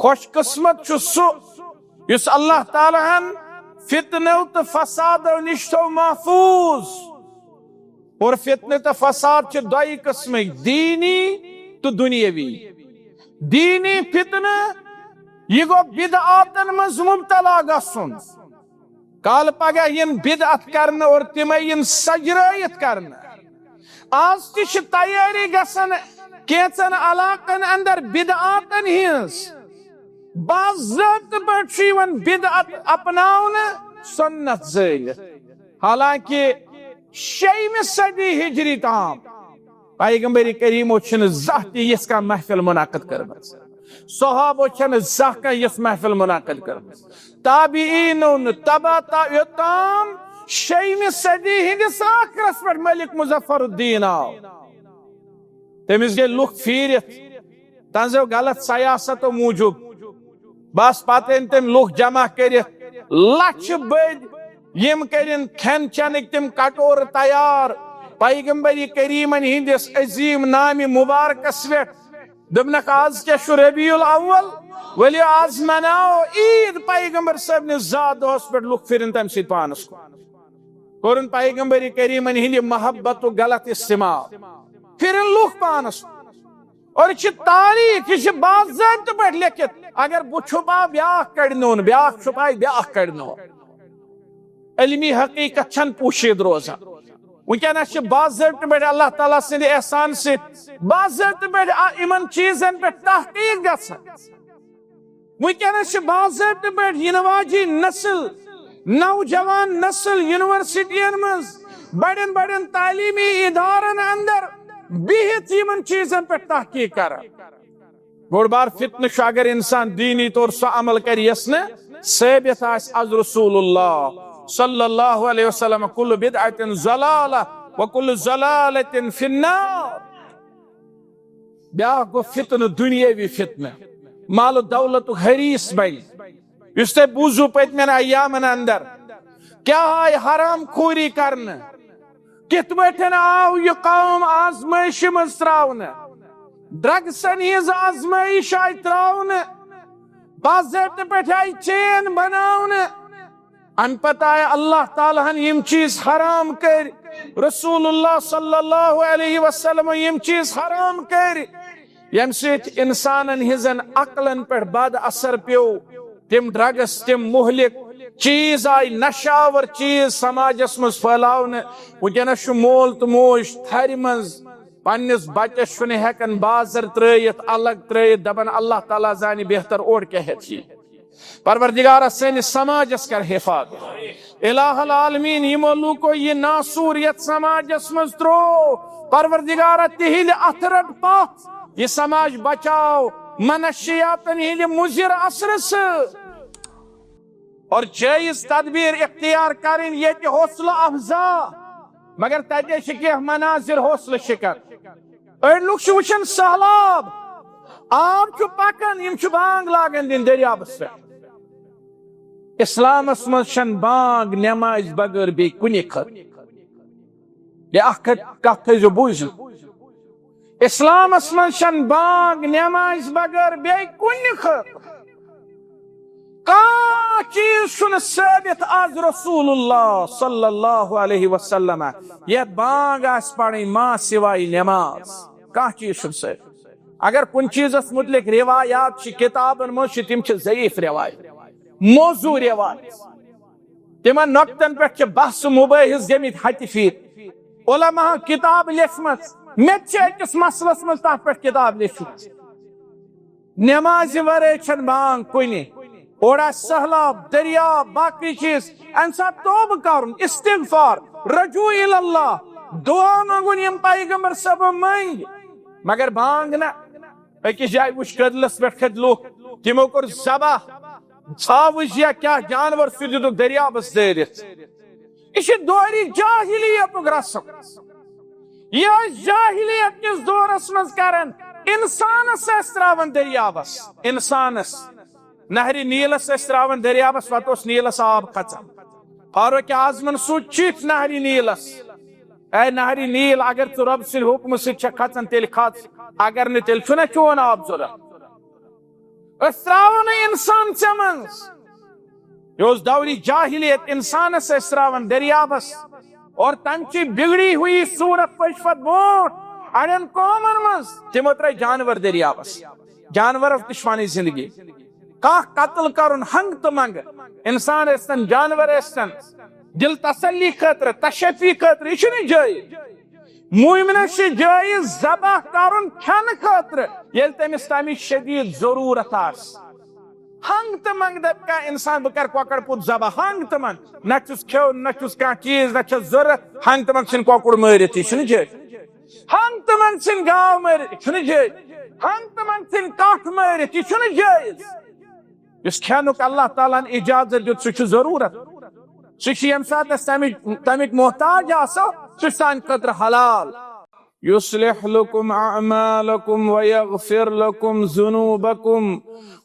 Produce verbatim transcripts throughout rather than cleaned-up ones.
خۄش قٕسمت چھُ سُہ یُس اللہ تعالیٰ ہن فتنو تہٕ فسادو نِش تھوٚو محفوٗظ۔ اور فتنہٕ تہٕ فساد چھِ دۄیہِ قٕسمٕکۍ، دیٖنی تہٕ دُنیٲوی۔ دیٖنی فتنہٕ، یہِ گوٚو بدعاتن منٛز مبتلا گژھُن۔ کالہٕ پگاہ یِن بدعت کرنہٕ اور تِمے یِن سجرٲیِتھ کرنہٕ۔ آز تہِ چھِ تیٲری گژھان کینٛژن علاقن اندر بدعاتن ہٕنٛز۔ باضٲبطہٕ پٲٹھۍ چھُ یِوان بدعت اپناونہٕ، سنت زٲلِتھ۔ حالانکہ شیٚیِمہِ صدی ہجری تام پیغمبر کریمو چھنہٕ زانٛہہ تہِ یِژھ کانٛہہ محفل منعقد کٔرمٕژ۔ صحابو چھنہٕ زانٛہہ کانٛہہ یِژھ محفل منعقد کٔرمٕژ۔ تابعینو نہٕ، تبع تا-، یوٚتام شیٚیِمہِ صدی ہٕنٛدِس ٲخرس پٮ۪ٹھ ملک مظفر الدین آو۔ تٔمِس گٔے لُکھ پھیٖرِتھ تنزو غلط سیاستو موٗجوٗب۔ بس پتہٕ أنۍ تٔمۍ لُکھ جمع کٔرِتھ، لچھِ بٔدۍ، یِم کٔرِن کھٮ۪ن چٮ۪نٕکۍ تِم کٹورٕ تیار۔ پیغمبر کریمن ہٕنٛدِس عظیٖم نامہِ مبارکس پٮ۪ٹھ دوٚپنکھ، "آز کیٛاہ چھُ ربیع الاول؟ ؤلِو آز مناوو عیٖد پیغمبر صٲبنِس زا دۄہس پٮ۪ٹھ۔" لُکھ پھِرِن تمہِ سۭتۍ پانس کُن۔ کوٚرُن پیغمبر کریمن ہٕنٛدِ محبتُک غلط استعمال، پھِرِن لُکھ پانس کُن۔ اور یہِ چھِ تاریخ، یہِ چھِ باضٲبطہٕ پٲٹھۍ لیکھِتھ۔ اگر بہٕ چھُپاو، بیٛاکھ کڑِ نوٚن، بیٛاکھ چھُپایہِ، بیٛاکھ کڑِ نوٚن۔ علمی حقیقت چھنہٕ پوشیدٕ روزان۔ وٕنکیٚنس چھِ باضٲبطہٕ پٲٹھۍ اللہ تعالیٰ سٕنٛدِ احسان سۭتۍ باضٲبطہٕ پٲٹھۍ آ-، یِمن چیٖزن پٮ۪ٹھ تحقیق گژھان۔ وٕنکیٚنس چھِ باضٲبطہٕ پٲٹھۍ یِنہٕ واجی نسل، نوجوان نسل یونیورسٹین منٛز، بڑٮ۪ن بڑٮ۪ن تعلیمی ادارن اندر بِہِتھ یِمن چیٖزن پٮ۪ٹھ تحقیق کران۔ بوٚڑ بار فتنہٕ چھُ اگر انسان دینی طور سُہ عمل کرِ یس نہٕ ثٲبت آسہِ از رسول اللہ صلی اللہ علیہ وسلم، "کل بدعۃ ضلالہ و کل ضلالۃ فی النار۔" بیاکھ گوٚو فتنہٕ، دنیاوی فتنہٕ، مال و دولتُک حریص بنہِ، یُس تۄہہِ بوٗزوٕ پٔتمٮ۪ن ایامن اندر کیٛاہ آیہِ حرام خوری کرنہٕ، کِتھ پٲٹھۍ آو یہِ قوم آزمٲیشہِ منٛز تراونہٕ؟ ڈرگسن ہٕنٛز آزمٲیش آیہِ تراونہٕ، باضٲبطہٕ پٲٹھۍ آیہِ چین بناونہٕ۔ امہِ پتہٕ آیہِ اللہ تعالیٰ ہن یِم چیٖز حرام کٔرۍ، رسول اللہ صلی اللہ علیہ وسلم یِم چیٖز حرام کٔرۍ، ییٚمہِ سۭتۍ انسانن ہٕنٛزن عقلن پٮ۪ٹھ بد اثر پیوٚو۔ تِم ڈرگس، تِم مہلک چیٖز آیہِ، نشاور چیٖز سماجس منٛز پھٔہلاونہٕ۔ وٕنکیٚنس چھُ مول تہٕ موج تھرِ منٛز پننِس بچس چھُنہٕ ہٮ۪کان بازر ترٲیِتھ، الگ ترٲیِتھ، دپان، "اللہ تعالیٰ زانہِ بہتر، اورٕ کیٛاہ ہٮ۪تھ یی۔" پروردگارا، سٲنِس سماجس کر حفاظت۔ الہ العالمین، یِمو لوٗکو یہِ ناسوٗر یتھ سماجس منٛز ترٛوو، پروردگارا، تِہنٛدِ اتھٕ رٹ پتھ، یہِ سماج بچاو منشیاتن ہٕنٛدِ مُضر اثرٕ سۭتۍ۔ اور جٲیز تدبیر اختیار کرٕنۍ ییٚتہِ حوصلہٕ افزا، مگر تتے چھِ کینٛہہ مناظر حوصلہٕ شکن۔ أڑۍ لُکھ چھِ وٕچھان سہلاب، آب چھُ پکان، یِم چھِ بانگ لاگان دِنۍ دٔریابس پٮ۪ٹھ۔ اسلامس منٛز چھنہٕ بانگ نمازِ بغٲر بیٚیہِ کُنہِ خٲطرٕ۔ بیٚیہِ اکھ کتھ، کتھ تھٲیزیو بوٗزِتھ، اسلامس منٛز چھنہٕ بانگ نمازِ بغٲر بیٚیہِ کُنہِ خٲطرٕ۔ کانٛہہ چیٖز چھُنہٕ ثٲبت از رسول اللہ صلی اللہ علیہ وسلم یتھ بانگ آسہِ پرٕنۍ ما سوائے نماز۔ کانٛہہ چیٖز چھُنہٕ ثٲبت۔ اگر کُنہِ چیٖزس متعلق روایات چھِ، کتابن منٛز چھِ، تِم چھِ ضعیف روایت، موضوع روایت۔ تِمن نۄقطن پٮ۪ٹھ چھِ بحث و مباحث گٔمٕتۍ ہتہِ پھیٖرِ۔ علماہن کتاب لیچھمٕژ، مےٚ تہِ چھِ أکِس مسلس منٛز تتھ پٮ۪ٹھ کتاب لیچھمٕژ۔ نمازِ ورٲے چھنہٕ بانگ کُنہِ۔ اورٕ آسہِ سہلاب، دٔریاب، باقٕے چیٖز، امہِ ساتہٕ توبہٕ کرُن، استغفار، رجوع الی اللہ، دعا منٛگُن، یِم پیغمبر صٲبن منٛگۍ، مگر بانگ نہ۔ أکِس جایہِ وٕچھ، کٔدلس پٮ۪ٹھ کھٔتۍ لُکھ، تِمو کوٚر ذبح، ژھاوٕج یا کیٛاہ جانور، سُہ دِتُکھ دٔریابس دٲرِتھ۔ یہِ چھُ دورِ جاہلیتُک رسم۔ یہِ ٲسۍ جاہلیت کِس دورس منٛز کران۔ انسانس ٲسۍ تراوان دٔریابس، انسانس، نہرِ نیلس ٲسۍ تراوان دٔریابس، پتہٕ اوس نیلس آب کھژان۔ فاروق اعظمن سوٗز چِٹھۍ نہرِ نیلس، "اے نہرِ نیل، اگر ژٕ رۄب سٕنٛدِ حُکمہٕ سۭتۍ چھکھ کھژان، تیٚلہِ کھژ، اگر نہٕ، تیٚلہِ چھُنہ چون آب ضروٗرت؟" أسۍ ترٛاوو نہٕ اِنسان ژےٚ منٛز۔ یہِ اوس دورِ جاہلیت، اِنسانس ٲسۍ ترٛاوان دٔریابس، اور تَمہِ چی بِگڑی ہوئی صوٗرت پٔچ پتہٕ برونٛٹھ اَڑٮ۪ن قومن منٛز، تِمو ترٛٲے جانور دٔریابس۔ جانورس تہِ چھِ پنٕنۍ زندگی۔ کانٛہہ قتل کرُن ہنٛگ تہٕ منٛگہٕ، اِنسان ٲسۍتن، جانور ٲسۍتن، دِل تسلی خٲطرٕ، تشفی خٲطرٕ، یہِ چھُنہٕ جٲیِز۔ مومنس چھُ جٲیِز ذبح کرُن کھٮ۪نہٕ خٲطرٕ، ییٚلہِ تٔمِس تَمِچ شدیٖد ضروٗرت آسہِ۔ ہنٛگ تہٕ منٛگہٕ دَپہِ کانٛہہ اِنسان، "بہٕ کرٕ کۄکر پوٗت ذبح"، ہنٛگ تہٕ منٛگہٕ، نہ چھُس کھیوٚن، نہ چھُس کانٛہہ چیٖز، نہ چھَس ضروٗرت، ہنٛگ تہٕ منٛگہٕ ژھٕنہِ کۄکُر مٲرِتھ، یہِ چھُنہٕ جٲیِز۔ ہنٛگ تہٕ منٛگہٕ ژھٕنہِ گاو مٲرِتھ، یہِ چھُنہٕ جٲیِز۔ ہنٛگ تہٕ منٛگہٕ ژھٕنہِ کَٹھ مٲرِتھ، یہِ چھُنہٕ جٲیِز۔ یُس کھٮ۪نُک اللہ تعالیٰ ہن اجازت دیُت، سُہ چھُ ضروٗرت۔ سُہ چھُ ییٚمہِ ساتہٕ أسۍ تَمِچ، تَمِکۍ محتاج آسو، سُہ چھُ سانہِ خٲطرٕ حلال۔ يصلح لكم أعمالكم ويغفر لكم ذنوبكم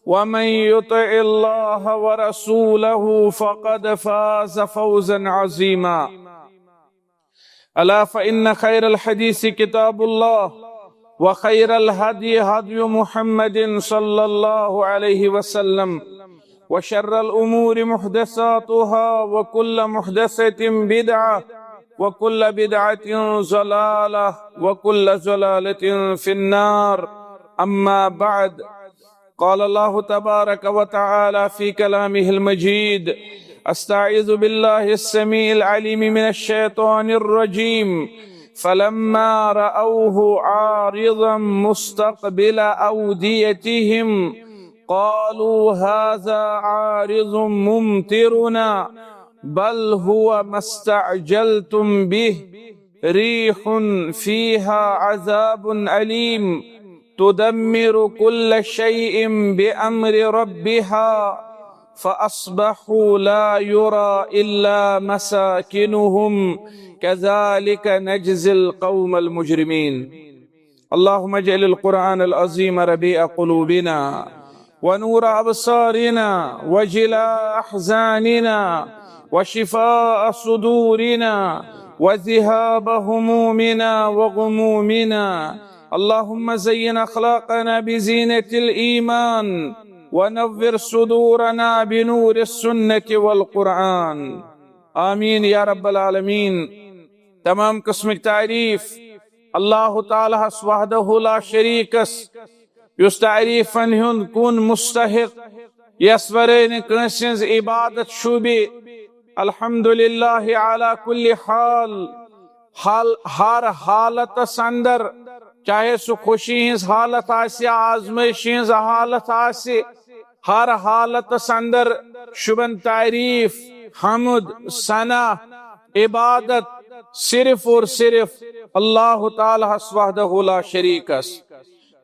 ومن يطع الله ورسوله فقد فاز فوزا عظيما. ألا فإن خير الحديث كتاب الله، وخير الهدي هدي محمد صلى الله عليه وسلم، وشر الأمور محدثاتها، وكل محدثة بدعة، وكل بدعة ضلالة، وكل ضلالة في النار. أما بعد، قال الله تبارك وتعالى في كلامه المجيد: أستعيذ بالله السميع العليم من الشيطان الرجيم. فلما رأوه عارضا مستقبل أوديتهم قالوا هذا عارض ممطرنا بل هو ما استعجلتم به ريح فيها عذاب أليم تدمر كل شيء بأمر ربها فأصبحوا لا يرى إلا مساكنهم كذلك نجزي القوم المجرمين. اللهم اجعل القرآن العظيم ربيع قلوبنا ونور أبصارنا وجلاء أحزاننا وشفاء صدورنا وذهاب همومنا وغمومنا. اللهم زين أخلاقنا بزينة الإيمان ونور صدورنا بنور السنة والقرآن. آمين يا رب العالمين. تمام قسمٕچ تعریٖف اللہ تعالیٰ ہس وحدہ لا شریٖکس، یُس تعریٖفن ہُنٛد کُن مستحق، یس ورٲے نہٕ کٲنٛسہِ ہٕنٛز عبادت شوٗبہِ۔ الحمدللہ علی کل حال، حال، ہر حالتس اندر، چاہے سُہ خوشی ہٕنٛز حالت آسہِ یا آزمٲیشہِ ہٕنٛز حالت آسہِ، ہر حالتس اندر شوٗبن تعریٖف، حمد، ثنا، عبادت صرف اور صرف اللہ تعالیٰ ہس وحدہ لا شریٖکس۔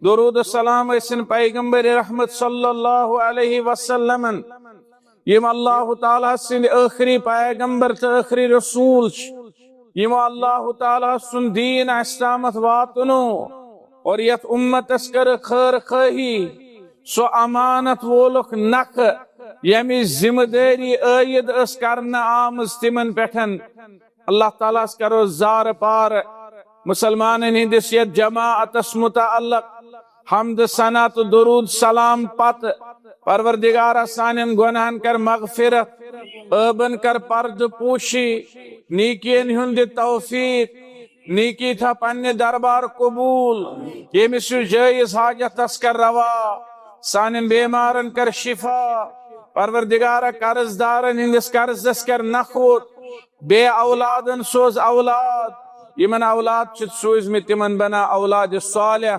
درود و سلام ٲسِن پیغمبر رحمت صلی اللہ علیہ وسلمن، یِم اللہ تعالیٰ سٕنٛدۍ ٲخری پیغمبر تہٕ ٲخری رسول چھِ، یِمو اللہ تعالیٰ سُنٛد دیٖن اَسہِ تامَتھ واتنو اور یَتھ اُمتَس کٔر خٲر خٲہی، سُہ امانت وولُکھ نکھٕ، ییٚمِچ ذمہٕ دٲری عٲید ٲس کرنہٕ آمٕژ تِمن پٮ۪ٹھ۔ اللہ تعالیٰ ہس کرو زارٕ پار مسلمانن ہٕنٛدِس یتھ جماعتس متعلق حمد ثنا تہٕ درود سلام پتہٕ۔ پروردگارا، سانٮ۪ن گۄناہن کر مغفرت، عٲبن کر پردٕ پوشی، نیکین ہُنٛد دِ توفیق، نیکی تھا پننہِ دربار قبول، ییٚمِس یُس جٲیز حاجت تس کر روا، سانٮ۪ن بیمارن کر شفا، پروردگارا، قرض دارن ہٕنٛدِس قرضس کر نکھوت، بے اولادن سوز اولاد، یمن اولاد چھِ سوٗزمٕتۍ تمن بنا اولاد صالح،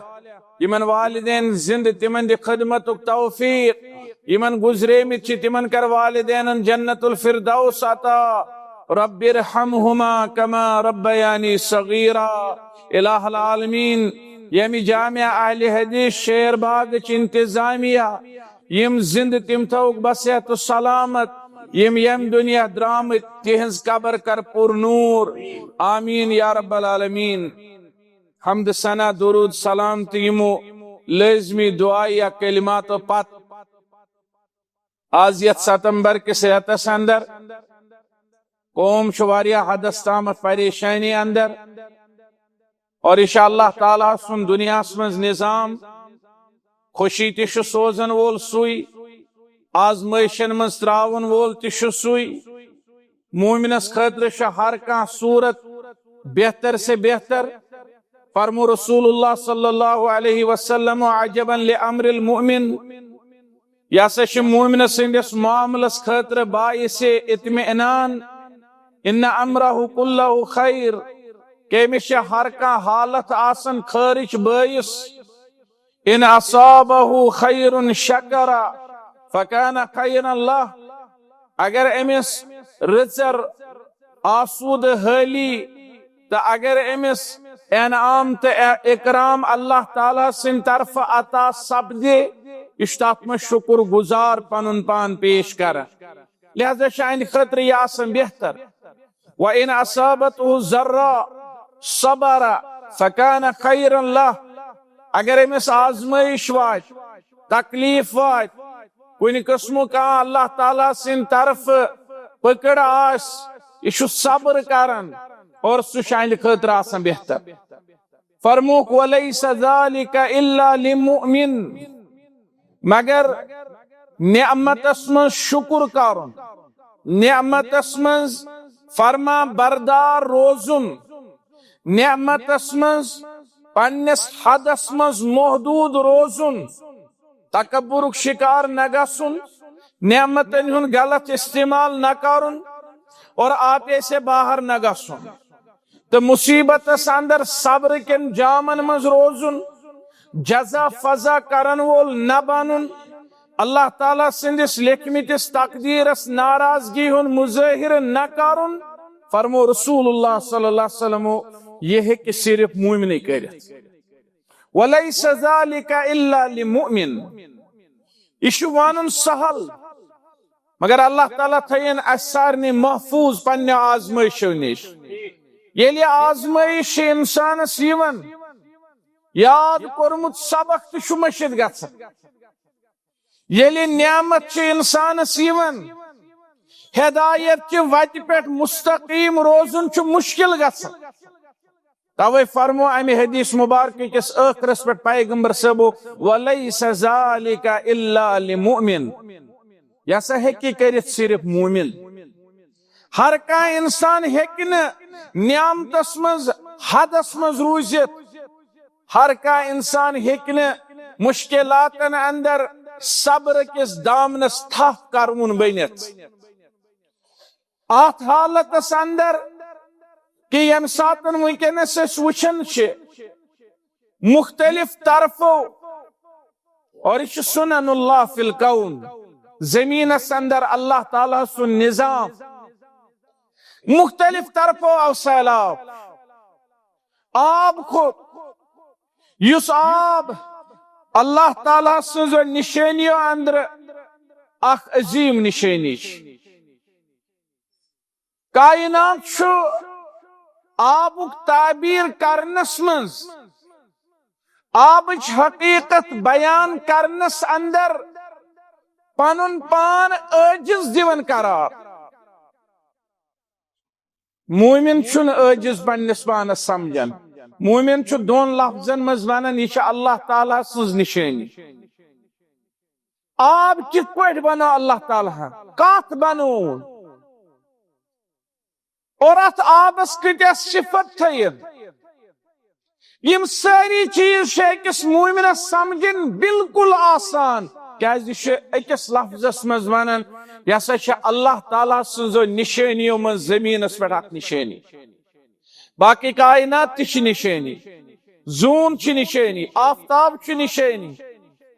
یمن والدین زندٕ تمن دِ خدمتُک توفیق، یمن گزریمٕتۍ چھِ تمن کر والدینن جنت الفردوس عطا، رب ارحمهما كما ربياني صغيرا۔ الہ العالمین، ییٚمہِ جامع اہل حدیث شیر باغٕچ انتظامیہ یِم زِندٕ تِم تھٲوُکھ بصحت و سلامت، یِم ییٚمہِ دُنیا درٛامٕتۍ تِہٕنٛز قبر کر پُر نوٗر۔ آمیٖن یا رب العالمین۔ حمد ثنا درود سلام تہٕ یِمو لٲزمی دعا یا کلماتو پتہٕ آز یتھ ستمبر کِس رٮ۪تس اندر قوم چھُ واریاہ حدس تامتھ پریشانی اندر، اور یہِ چھُ اللہ تعالیٰ سُنٛد دُنیاہس منٛز نظام، خوشی تہِ چھُ سوزن وول سُے، آزمٲیشن منٛز تراون وول تہِ چھُ سُے۔ مومنس خٲطرٕ چھُ ہر کانٛہہ صورت بہتر سے بہتر۔ فرمو رسول اللہ صلی اللہ علیہ وسلم، عجبا لامر المؤمن، یہِ ہسا چھُ مومنہٕ سٕنٛدِس معاملس خٲطرٕ باعث اطمینان۔ ان امرہ کلہ خیر، کہِ أمِس چھِ ہر کانٛہہ حالت آسان خٲرٕچ بٲعث۔ ان اصابہ خیر شکر فکان خیرا لہ، اگر أمِس رٕژر آسودٕ حٲلی تہٕ اگر أمِس انعام تہٕ اکرام اللہ تعالیٰ سٕنٛدِ طرفہٕ عطا سپدِ، یہِ چھُ تتھ منٛز شُکر گُزار پنُن پان پیش کران۔ لہذا چھُ اہنٛدِ خٲطرٕ یہِ آسان بہتر۔ وَإِنْ أَصَابَتْهُ ضَرَّاءُ صَبَرَ فَكَانَ خَيْرًا لَهُ۔ اگر أمِس آزمٲیش واتہِ، تکلیف واتہِ، کُنہِ قٕسمُک کانٛہہ اللہ تعالیٰ سٕنٛدِ طرفہٕ پکڑ آسہِ، یہِ چھُ صبر کران اور سُہ چھُ اہنٛدِ خٲطرٕ آسان بہتر۔ فرمووُکھ، وَلَيْسَ ذَلِكَ إِلَّا لِمُؤْمِنٍ۔ مگر نعمتس منٛز شُکر کرُن، نعمتس منٛز فرما بردار روزُن، نعمتس منٛز پننِس حدس منٛز محدود روزُن، تکبرُک شکار نہ گژھُن، نعمتن ہُنٛد غلط استعمال نہ کرُن اور آپے سے باہر نہ گژھُن۔ تہٕ مصیبتس اندر صبر کٮ۪ن جامن منٛز روزُن، جزا فضا کرن وول نہ بنُن، اللہ تعالیٰ سٕنٛدِس لیکھمٕتِس تقدیرس ناراضگی ہُنٛد مظٲہرٕ نہ کرُن۔ فرمو رسول اللہ صلی اللہ علیہ وسلمو، یہِ ہیٚکہِ صرف مومنٕے کٔرِتھ۔ وَلَيْسَ ذَلِكَ إِلَّا لِمُؤْمِنٍ۔ یہِ چھُ ونُن سہل، مگر اللہ تعالیٰ تھٲیِن اسہِ سارنٕے محفوظ پننہِ آزمٲیشو نِش۔ ییٚلہِ آزمٲیش چھِ انسانس یِوان، یاد کوٚرمُت سبق تہِ چھُ مٔشِتھ گژھان۔ ییٚلہِ نعمت چھِ انسانس یِوان، ہدایت چہِ وتہِ پٮ۪ٹھ مستقیم روزُن چھُ مشکل گژھان۔ توے فرمو امہِ حدیث مبارکہ کِس ٲخرس پٮ۪ٹھ پیغمبر صٲبو، وَلَيْسَ ذَلِكَ إِلَّا لِمُؤْمِنٍ۔ یہِ ہسا ہیٚکہِ کٔرِتھ صرف مومن۔ ہر کانٛہہ انسان ہیٚکہِ نہٕ نعمتس منٛز حدس منٛز روٗزِتھ۔ ہر کانٛہہ انسان ہیٚکہِ نہٕ مشکلاتن اندر صبر کِس دامنس تھپھ کرون بٔنِتھ۔ اتھ حالتس اندر کہِ ییٚمہِ ساتن وٕنکیٚنس أسۍ وٕچھان چھِ مختلف طرفو، اور یہِ چھُ سنن اللہ فی الکون، زمینس اندر اللہ تعالیٰ سُنٛد نظام، مختلف طرفو آو سیلاب، آب کھوٚت، یُس آب اللہ تعالیٰ سٕنٛزو نشٲنیو اندر اکھ عظیم نشٲنی چھِ۔ کائنات چھُ آبُک تعبیر کرنس منٛز، آبٕچ حقیقت بیان کرنس اندر پنُن پان عٲجز دِوان قرار۔ مومن چھُنہٕ عٲجز پننِس پانس سمجھان۔ مومن چھُ دۄن لفظن منٛز ونان، یہِ چھِ اللہ تعالیٰ سٕنٛز نشٲنی۔ آب کِتھ پٲٹھۍ بنوو اللہ تعالیٰ ہن؟ کتھ بنووُن؟ اور اتھ آبس کۭتیاہ صفت تھٲیِتھ؟ یِم سٲری چیٖز چھِ أکِس مومنس سمجھِنۍ بالکل آسان، کیازِ یہِ چھُ أکِس لفظس منٛز ونان، یہِ ہسا چھِ اللہ تعالیٰ سٕنٛزو نشٲنیو منٛز زٔمیٖنس پٮ۪ٹھ اکھ نشٲنی۔ باقٕے کائنات تہِ چھِ نشٲنی، زوٗن چھِ نشٲنی، آفتاب چھُ نشٲنی،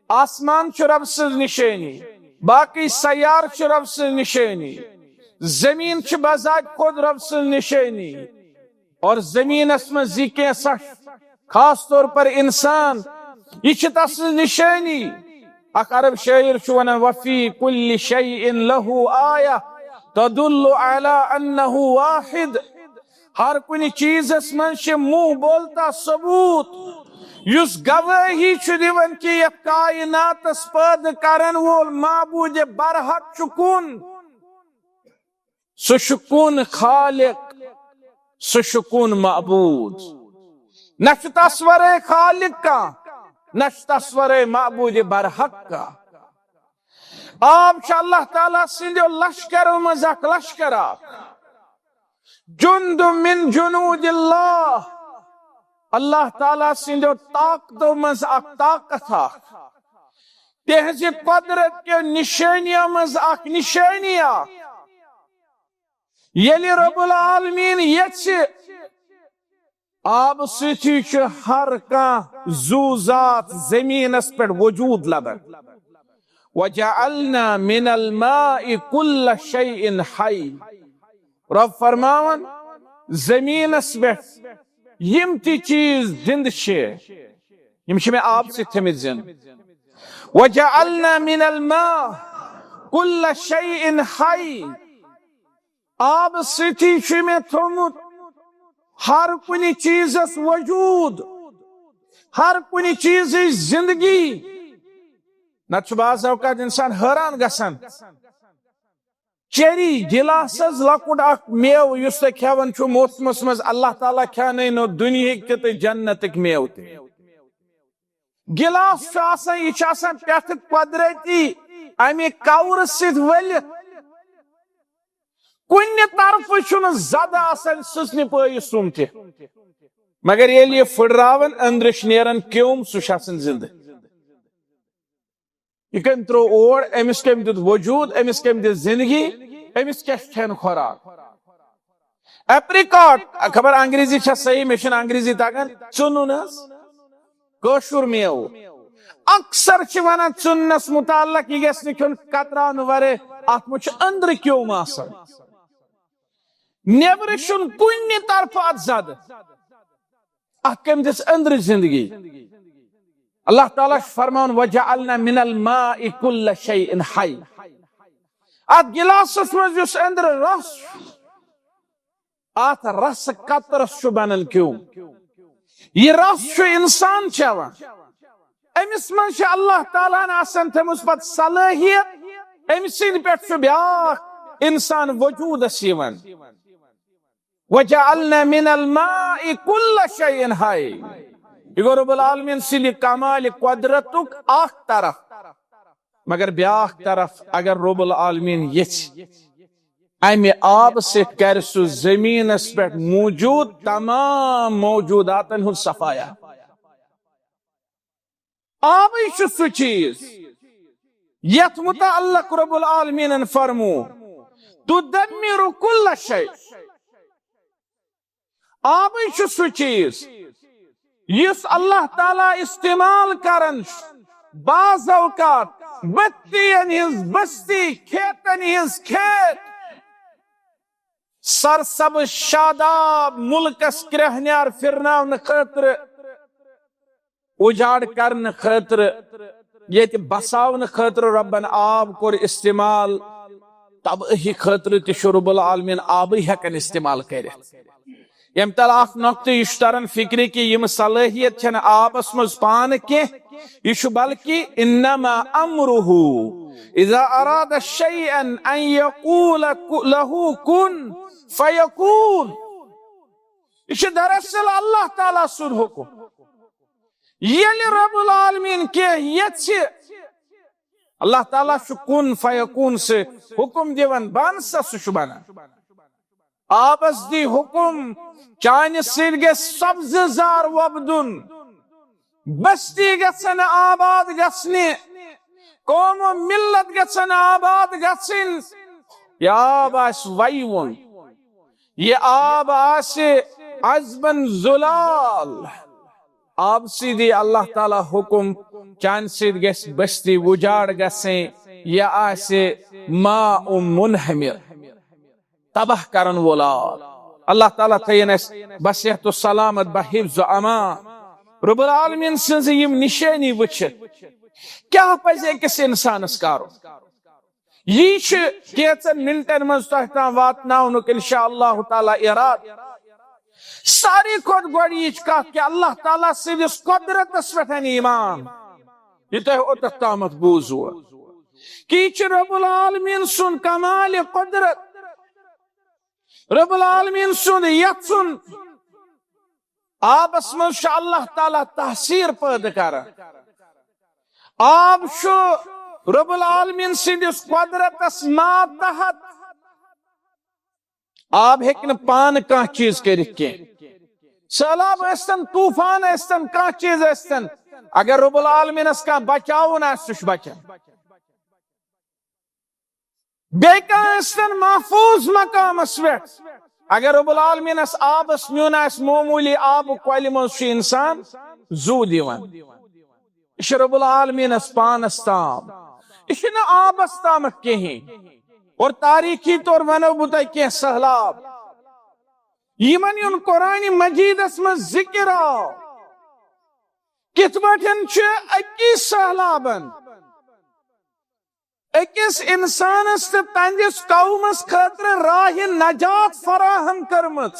آسمان چھُ رب سٕنٛز نشٲنی، باقٕے سیارٕ چھِ رب سٕنٛز نشٲنی، زٔمیٖن چھِ بذات خود رب سٕنٛز نشٲنی۔ اور زٔمیٖنس منٛز یہِ کینٛژھا چھُ، خاص طور پر انسان، یہِ چھِ تس سٕنٛز نشٲنی۔ اکھ عرب شٲعر چھُ ونان، وفی کل شیء لہ آیہ تدل علی انہ واحد۔ ہر کُنہِ چیٖزس منٛز چھِ منہ بولتا ثبوت، یُس گوٲہی چھُ دِوان کہِ یتھ کائناتس پٲدٕ کرن وول معبود برحق چھُ کُن۔ سُہ چھُ کُن خالق، سُہ چھُ کُن معبود۔ نہ چھُ تس ورٲے خالق کانٛہہ، نہ چھُ تس ورٲے معبود برحق کانٛہہ۔ آب چھُ اللہ تعالیٰ سٕنٛدیو لشکرو منٛز اکھ لشکر اکھ۔ جند من جنود اللہ، اللہ تعالیٰ سٕنٛدیو طاقتو منٛز اکھ طاقت اکھ، تِہنٛزِ قۄدرت کیو نِشٲنیو منٛز اکھ نِشٲنی اکھ۔ ییٚلہِ رب العالمین یژھِ، آبہٕ سۭتی چھُ ہر کانٛہہ زُو ذات زٔمیٖنس پٮ۪ٹھ وجود لبان۔ وجعلنا من الماء كل شيء حي۔ رب فرماوان، زٔمیٖنس پٮ۪ٹھ یِم تہِ چیٖز زِندٕ چھِ، یِم چھِ مےٚ آبہٕ سۭتۍ تھٲمٕتۍ زِندٕ۔ وجعلنا من الماء كل شيء حي۔ آبہٕ سۭتی چھُ مےٚ تھوٚومُت ہر کُنہِ چیٖزس وجود، ہر کُنہِ چیٖزٕچ زندگی۔ نتہٕ چھُ بعض اوقات انسان حٲران گژھان، چیری گلاس حظ، لۄکُٹ اکھ میوٕ یُس تُہۍ کھٮ۪وان چھِو موسمس منٛز، اللہ تعالیٰ کھیانٲینو دُنیہٕکۍ تہِ تہٕ جنتٕکۍ میوٕ تہِ۔ گلاس چھُ آسان، یہِ چھُ آسان پٮ۪ٹھٕ قۄدرتی امہِ کورٕ سۭتۍ ؤلِتھ۔ کُنہِ طرفہٕ چھُنہٕ زدٕ آسان سٕژنہِ پٲیِس سُم تہِ، مگر ییٚلہِ یہِ پھٕٹراوان، أنٛدرٕ چھُ نیران کیوٚم، سُہ چھُ آسان زِندٕ۔ یہِ کٔمۍ ترٛوو اور؟ أمِس کٔمۍ دیُت وجود؟ أمِس کٔمۍ دِژ زندگی؟ أمِس کیٛاہ چھُ کھٮ۪ن خوراک؟ ایپریکاٹ، خبر انگریزی چھا صحیح، مےٚ چھُنہٕ انگریزی تگان۔ ژٕنُن حظ، کٲشُر میوٕ۔ اکثر چھِ ونان ژٕننس متعلق، یہِ گژھِ نہٕ کھیوٚن قطرٕ آبہٕ ورٲے، اتھ منٛز چھُ أنٛدرٕ کیوٚم آسان، نیبرٕ چھُنہٕ کُنہِ طرفہٕ اتھ زدٕ۔ اتھ کٔمۍ دِژ أنٛدرٕ زندگی؟ اللہ تعالیٰ چھُ فرماوان، "وجعلنا من الماء كل شيء حي۔" اتھ گلاسس منٛز یُس أنٛدرٕ رس چھُ، اتھ رسہٕ قطرس چھُ بنان کیوٚم۔ یہِ رس چھُ انسان چٮ۪وان۔ أمِس منٛز چھِ اللہ تعالیٰ ہن آسان تھٲومٕژ پتہٕ صلٲحیت، أمۍ سٕنٛدِ پٮ۪ٹھ چھُ بیٛاکھ انسان وجودس یِوان۔ وجعلنا من الماء كل شيء حي۔ یہِ گوٚو رب العالمین سٕنٛدِ کمالِ قۄدرتُک اکھ طرف۔ مگر بیٛاکھ طرف، اگر رب العالمین یژھِ، امہِ آبہٕ سۭتۍ کرِ سُہ زٔمیٖنس پٮ۪ٹھ موجود تمام موجوداتن ہُنٛد صفایا۔ آبٕے چھُ سُہ چیٖز یتھ متعلق رب العالمینن فرمو، "تدمر كل شيء۔" آبٕے چھُ سُہ چیٖز یُس اللہ تعالیٰ استعمال کران چھُ بعض اوقات بستین ہٕنٛز بستی، کھیتن ہٕنٛز کھیت، سرسبز شاداب ملکس کرٛہنیار پھرناونہٕ خٲطرٕ، اُجاڑ کرنہٕ خٲطرٕ، ییٚتہِ بساونہٕ خٲطرٕ رۄبن آب کوٚر استعمال، تبٲہی خٲطرٕ تہِ چھُ رب العالمین آبٕے ہٮ۪کان استعمال کٔرِتھ۔ ییٚمہِ تل اکھ نۄقطہٕ یہِ چھُ تران فکرِ کہِ یِم صلٲحیت چھنہٕ آبس منٛز پانہٕ کینٛہہ، یہِ چھُ بلکہِ انما امره اذا اراد شيئا ان يقول له كن فيكون۔ یہِ چھُ دراصل اللہ تعالیٰ سُنٛد حکم۔ ییٚلہِ رب العالمین کینٛہہ یژھِ، اللہ تعالیٰ چھُ کُن فیکون سۭتۍ حکم دِوان، بن سا، سُہ چھُ بنان۔ آبس دی حکم، چانہِ سۭتۍ گژھِ سبزٕ زار وۄپدُن، بستی گژھن آباد گژھنہِ، قوم و ملت گژھن آباد گژھٕنۍ۔ یہِ آب آسہِ وَیوُن، یہِ آب آسہِ عذبن زلال۔ آب سۭتۍ دی اللہ تعالیٰ حکم، چانہِ سۭتۍ گژھِ بستی وُجاڑ گژھٕنۍ، یہِ آسہِ ماء منہمر، تباہ کرن وول آب۔ اللہ تعالیٰ تھٲیِن اَسہِ بصحت و سلامت، بحفظ و امان۔ رب العالمین سٕنٛزٕ یِم نِشٲنی وٕچھِتھ کیٛاہ پزِ أکِس انسانس کرُن؟ یی چھُ کینٛژن منٹن منٛز تۄہہِ تام واتناونُک انشاء اللہ تعالیٰ ارادٕ۔ ساروی کھۄتہٕ گۄڈٕ یہِ چھِ کتھ کہِ اللہ تعالیٰ سٕنٛدِس قۄدرتس پٮ۪ٹھ ایمان، یہِ تۄہہِ اوٚتتھ تامتھ بوٗزوٕ، کہِ یہِ چھُ رب العالمین سُنٛد کمال قۄدرت، رب العالمین سُنٛد یژھُن۔ آبس منٛز چھُ اللہ تعالیٰ تاثیر پٲدٕ کران۔ آب چھُ رب العالمین سٕنٛدِس قۄدرتس ماتحت۔ آب ہیٚکہِ نہٕ پانہٕ کانٛہہ چیٖز کٔرِتھ کینٛہہ۔ سہلاب ٲسۍتن، طوفان ٲسۍتن، کانٛہہ چیٖز ٲسۍتن، اگر رب العالمینس کانٛہہ بچاوُن آسہِ، سُہ چھُ بچان۔ بیٚیہِ کانٛہہ ٲسۍتن محفوظ مقامس پٮ۪ٹھ، اگر رب العالمینس آبس نیُن آسہِ، معموٗلی آبہٕ کۄلہِ منٛز چھُ انسان زُو دِوان۔ یہِ چھُ رب العالمینس پانس تام، یہِ چھُنہٕ آبس تامتھ کِہیٖنۍ۔ اور تاریخی طور ونو بہٕ تۄہہِ کینٛہہ سہلاب، یِمن یُن قرآن مجیدس منٛز ذکر آو۔ کِتھ پٲٹھۍ چھُ أکِس سہلابن أکِس انسانس تہٕ تہنٛدِس قومس خٲطرٕ راہِ نجات فراہم کٔرمٕژ؟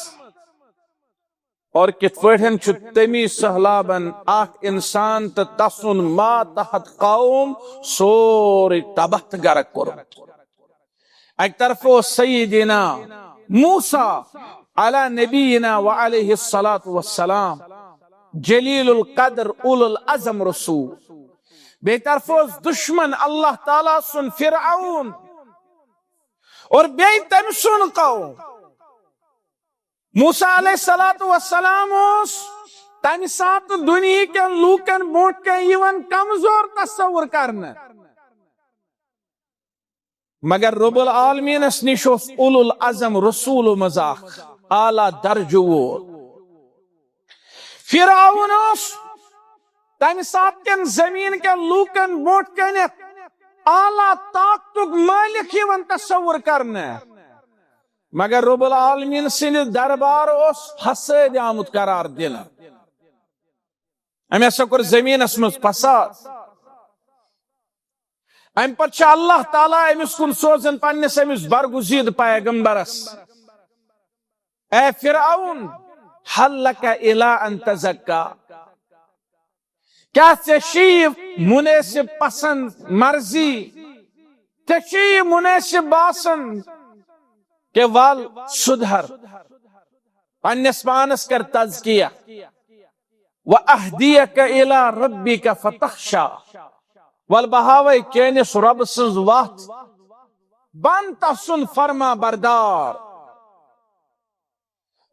اور کِتھ پٲٹھۍ چھُ تٔمی سہلابن اکھ انسان تہٕ تسُنٛد ماتحت قوم سورُے تباہ تہٕ غرق کوٚرمُت؟ اکہِ طرفہٕ اوس سیدنا موسیٰ علی نبینا و علیہ الصلوۃ والسلام، جلیل القدر اولو العزم رسول۔ بیٚیہِ طرفہٕ اوس دشمن اللہ تعالیٰ سُنٛد فرعون، اور بیٚیہِ تٔمۍ سُنٛد قوم۔ موسیٰ علیہ الصلوۃ والسلام اوس تمہِ ساتہٕ دُنیہکٮ۪ن لوٗکن برونٛٹھ کنہِ یِوان کمزور تصور کرنہٕ، مگر رب العالمینس نِش اوس اولو العزم رسولو منٛز اکھ اعلیٰ درجہٕ وول۔ فرعون اوس تمہِ ساتہٕ کٮ۪ن زمین کٮ۪ن لوٗکن برونٛٹھ کنہِ اعلیٰ طاقتُک مٲلِک یِوان تصور کرنہٕ، مگر رب العالمین سٕنٛدِ دربار اوس فسٲدۍ آمُت قرار دِنہٕ۔ أمۍ ہسا کوٚر زمینس منٛز فساد۔ امہِ پتہٕ چھُ اللہ تعالیٰ أمِس کُن سوزان پننِس أمِس برگزیدٕ پیغمبرس، اے فرعون، هل لك إلى أن تزكى؟ کیا ژےٚ چھُے یہِ مناسب پسند مرضی، ژےٚ چھُے یہِ مناسب باسان کہ ول سُدھر، پننِس پانس کر تزکیہ؟ وأهديك إلى ربك فتخشى، ول بہٕ ہاوے چٲنِس رۄبہٕ سٕنٛز وتھ، بن تسُنٛد فرما بردار۔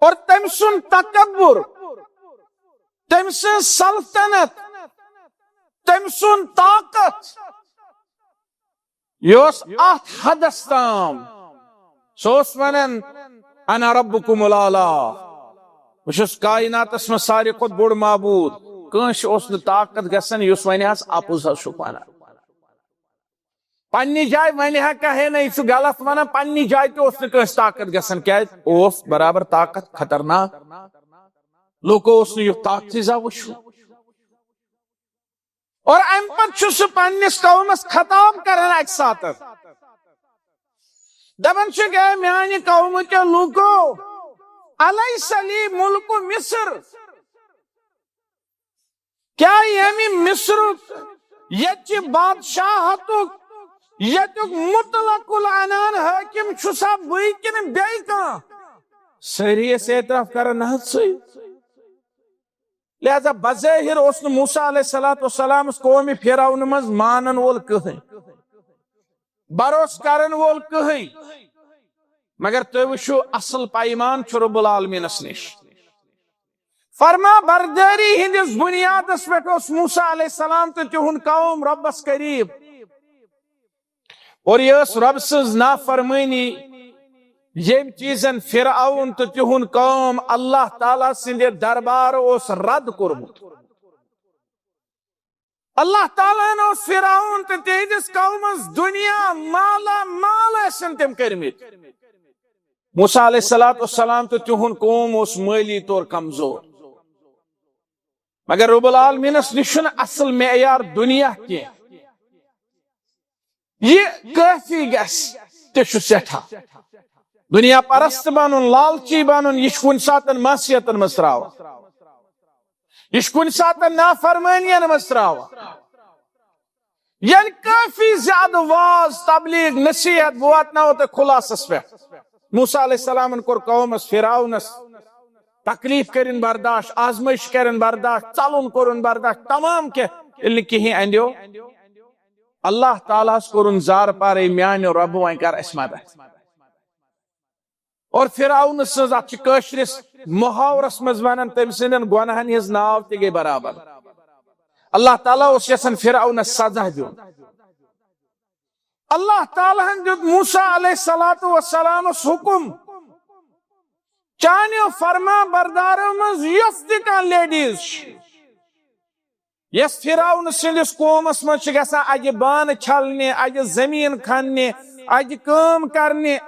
اور تٔمۍ سُنٛد تکبر، تٔمۍ سٕنٛز سلطنت، تٔمۍ سُنٛد طاقت، یہِ اوس اتھ حدس تام، سُہ اوس ونان، انا ربکم الاعلی، بہٕ چھُس کائناتس منٛز ساروی کھۄتہٕ بوٚڑ معبوٗد۔ کٲنٛسہِ اوس نہٕ طاقت گژھان یُس ونہِ ہس اپُز ہس چھُکھ ونان۔ پننہِ جایہِ ونہِ ہا کانٛہہ ہے نہ، یہِ چھُ غلط ونان، پننہِ جایہِ تہِ اوس نہٕ کٲنٛسہِ طاقت گژھان، کیازِ اوس برابر طاقت خطرناک۔ لوٗکو اوس نہٕ یُتھ طاقتٕے زانٛہہ وٕچھمُت۔ اور امہِ پتہٕ چھُ سُہ پننِس قومس خطاب کران اکہِ ساتہٕ۔ دپان چھُ، اے میانہِ قومہٕ کیو لوٗکو، الیس لی ملک مصر؟ کیا ییٚمہِ مصرُک، ییٚتہِ چہِ بادشاہتُک، ییٚتیُک مطلق العنان حٲکم چھُسا بٕے کِنہٕ بیٚیہِ کانٛہہ؟ سٲری ٲسۍ اعتراف کران، نہ حظ ژٕے۔ لہذا بظٲہر اوس نہٕ موسیٰ علیہ الصلوۃ والسلامس قومِ فرعون منٛز مانن وول کٕہٕنۍ، بھروسہٕ کرن وول کٕہٕنۍ، مگر تُہۍ وٕچھِو، اصل پیمان چھُ رب العالمینس نِش۔ فرما بردٲری ہٕنٛدِس بُنیادس پٮ۪ٹھ اوس موسیٰ علیہ السلام تہٕ تِہُنٛد قوم رۄبس قریب، اور یہِ ٲس رۄب سٕنٛز نافرمٲنی، ییٚمۍ چیٖزن فرعون تہٕ تِہُنٛد قوم اللہ تعالیٰ سٕنٛدِ دربار اوس رد کوٚرمُت۔ اللہ تعالیٰ ہن اوس فرعون تہٕ تِہنٛدِس قومس دُنیا مالا مال ٲسِن تِم کٔرمٕتۍ۔ موسیٰ علیہ الصلوۃ والسلام تہٕ تِہُنٛد قوم اوس مٲلی طور کمزور۔ مگر رب العالمینس نِش چھُنہٕ اصل معیار دُنیا کینٛہہ۔ یہِ کٲفی گژھِ، تہِ چھُ سٮ۪ٹھاہ۔ دُنیا پرست بنُن، لالچی بنُن، یہِ چھُ کُنہِ ساتن معصیتن منٛز تراوان۔ یہِ چھُ کُنہِ ساتن نافرمٲنین منٛز تراوان۔ ییٚلہِ کٲفی زیادٕ واز، تبلیغ، نصیحت، بہٕ واتناوو تۄہہِ خُلاصس پٮ۪ٹھ۔ موسیٰ علیہ السلامن کوٚر قومس، فرعونس، تکلیف کٔرِن برداشت، آزمٲیش کٔرِن برداشت، ژلُن کوٚرُن برداشت، تمام کینٛہہ، ییٚلہِ نہٕ کِہیٖنۍ اندیو، اللہ تعالیٰ ہس کوٚرُن زارٕ پارے، میانہِ رۄبہٕ، وۄنۍ کر اسہِ مدد۔ اور فرعون سٕنٛز، اتھ چھِ کٲشرِس محاورس منٛز ونان، تٔمۍ سٕنٛدٮ۪ن گۄناہن ہٕنٛز ناو تہِ گٔے برابر۔ اللہ تعالیٰ اوس یژھان فرعونس سزا دیُن۔ اللہ تعالیٰ ہن دیُت موسیٰ علیہ الصلوۃ والسلامس حکم، چانیو فرما بردارو منٛز یۄس تہِ کانٛہہ لیڈیز چھِ، یۄس فرعون سٕنٛدِس قومس منٛز چھِ گژھان اجہِ بانہٕ چھلنہِ، اجہِ زٔمیٖن کھننہِ، اجہِ کٲم کرنہِ،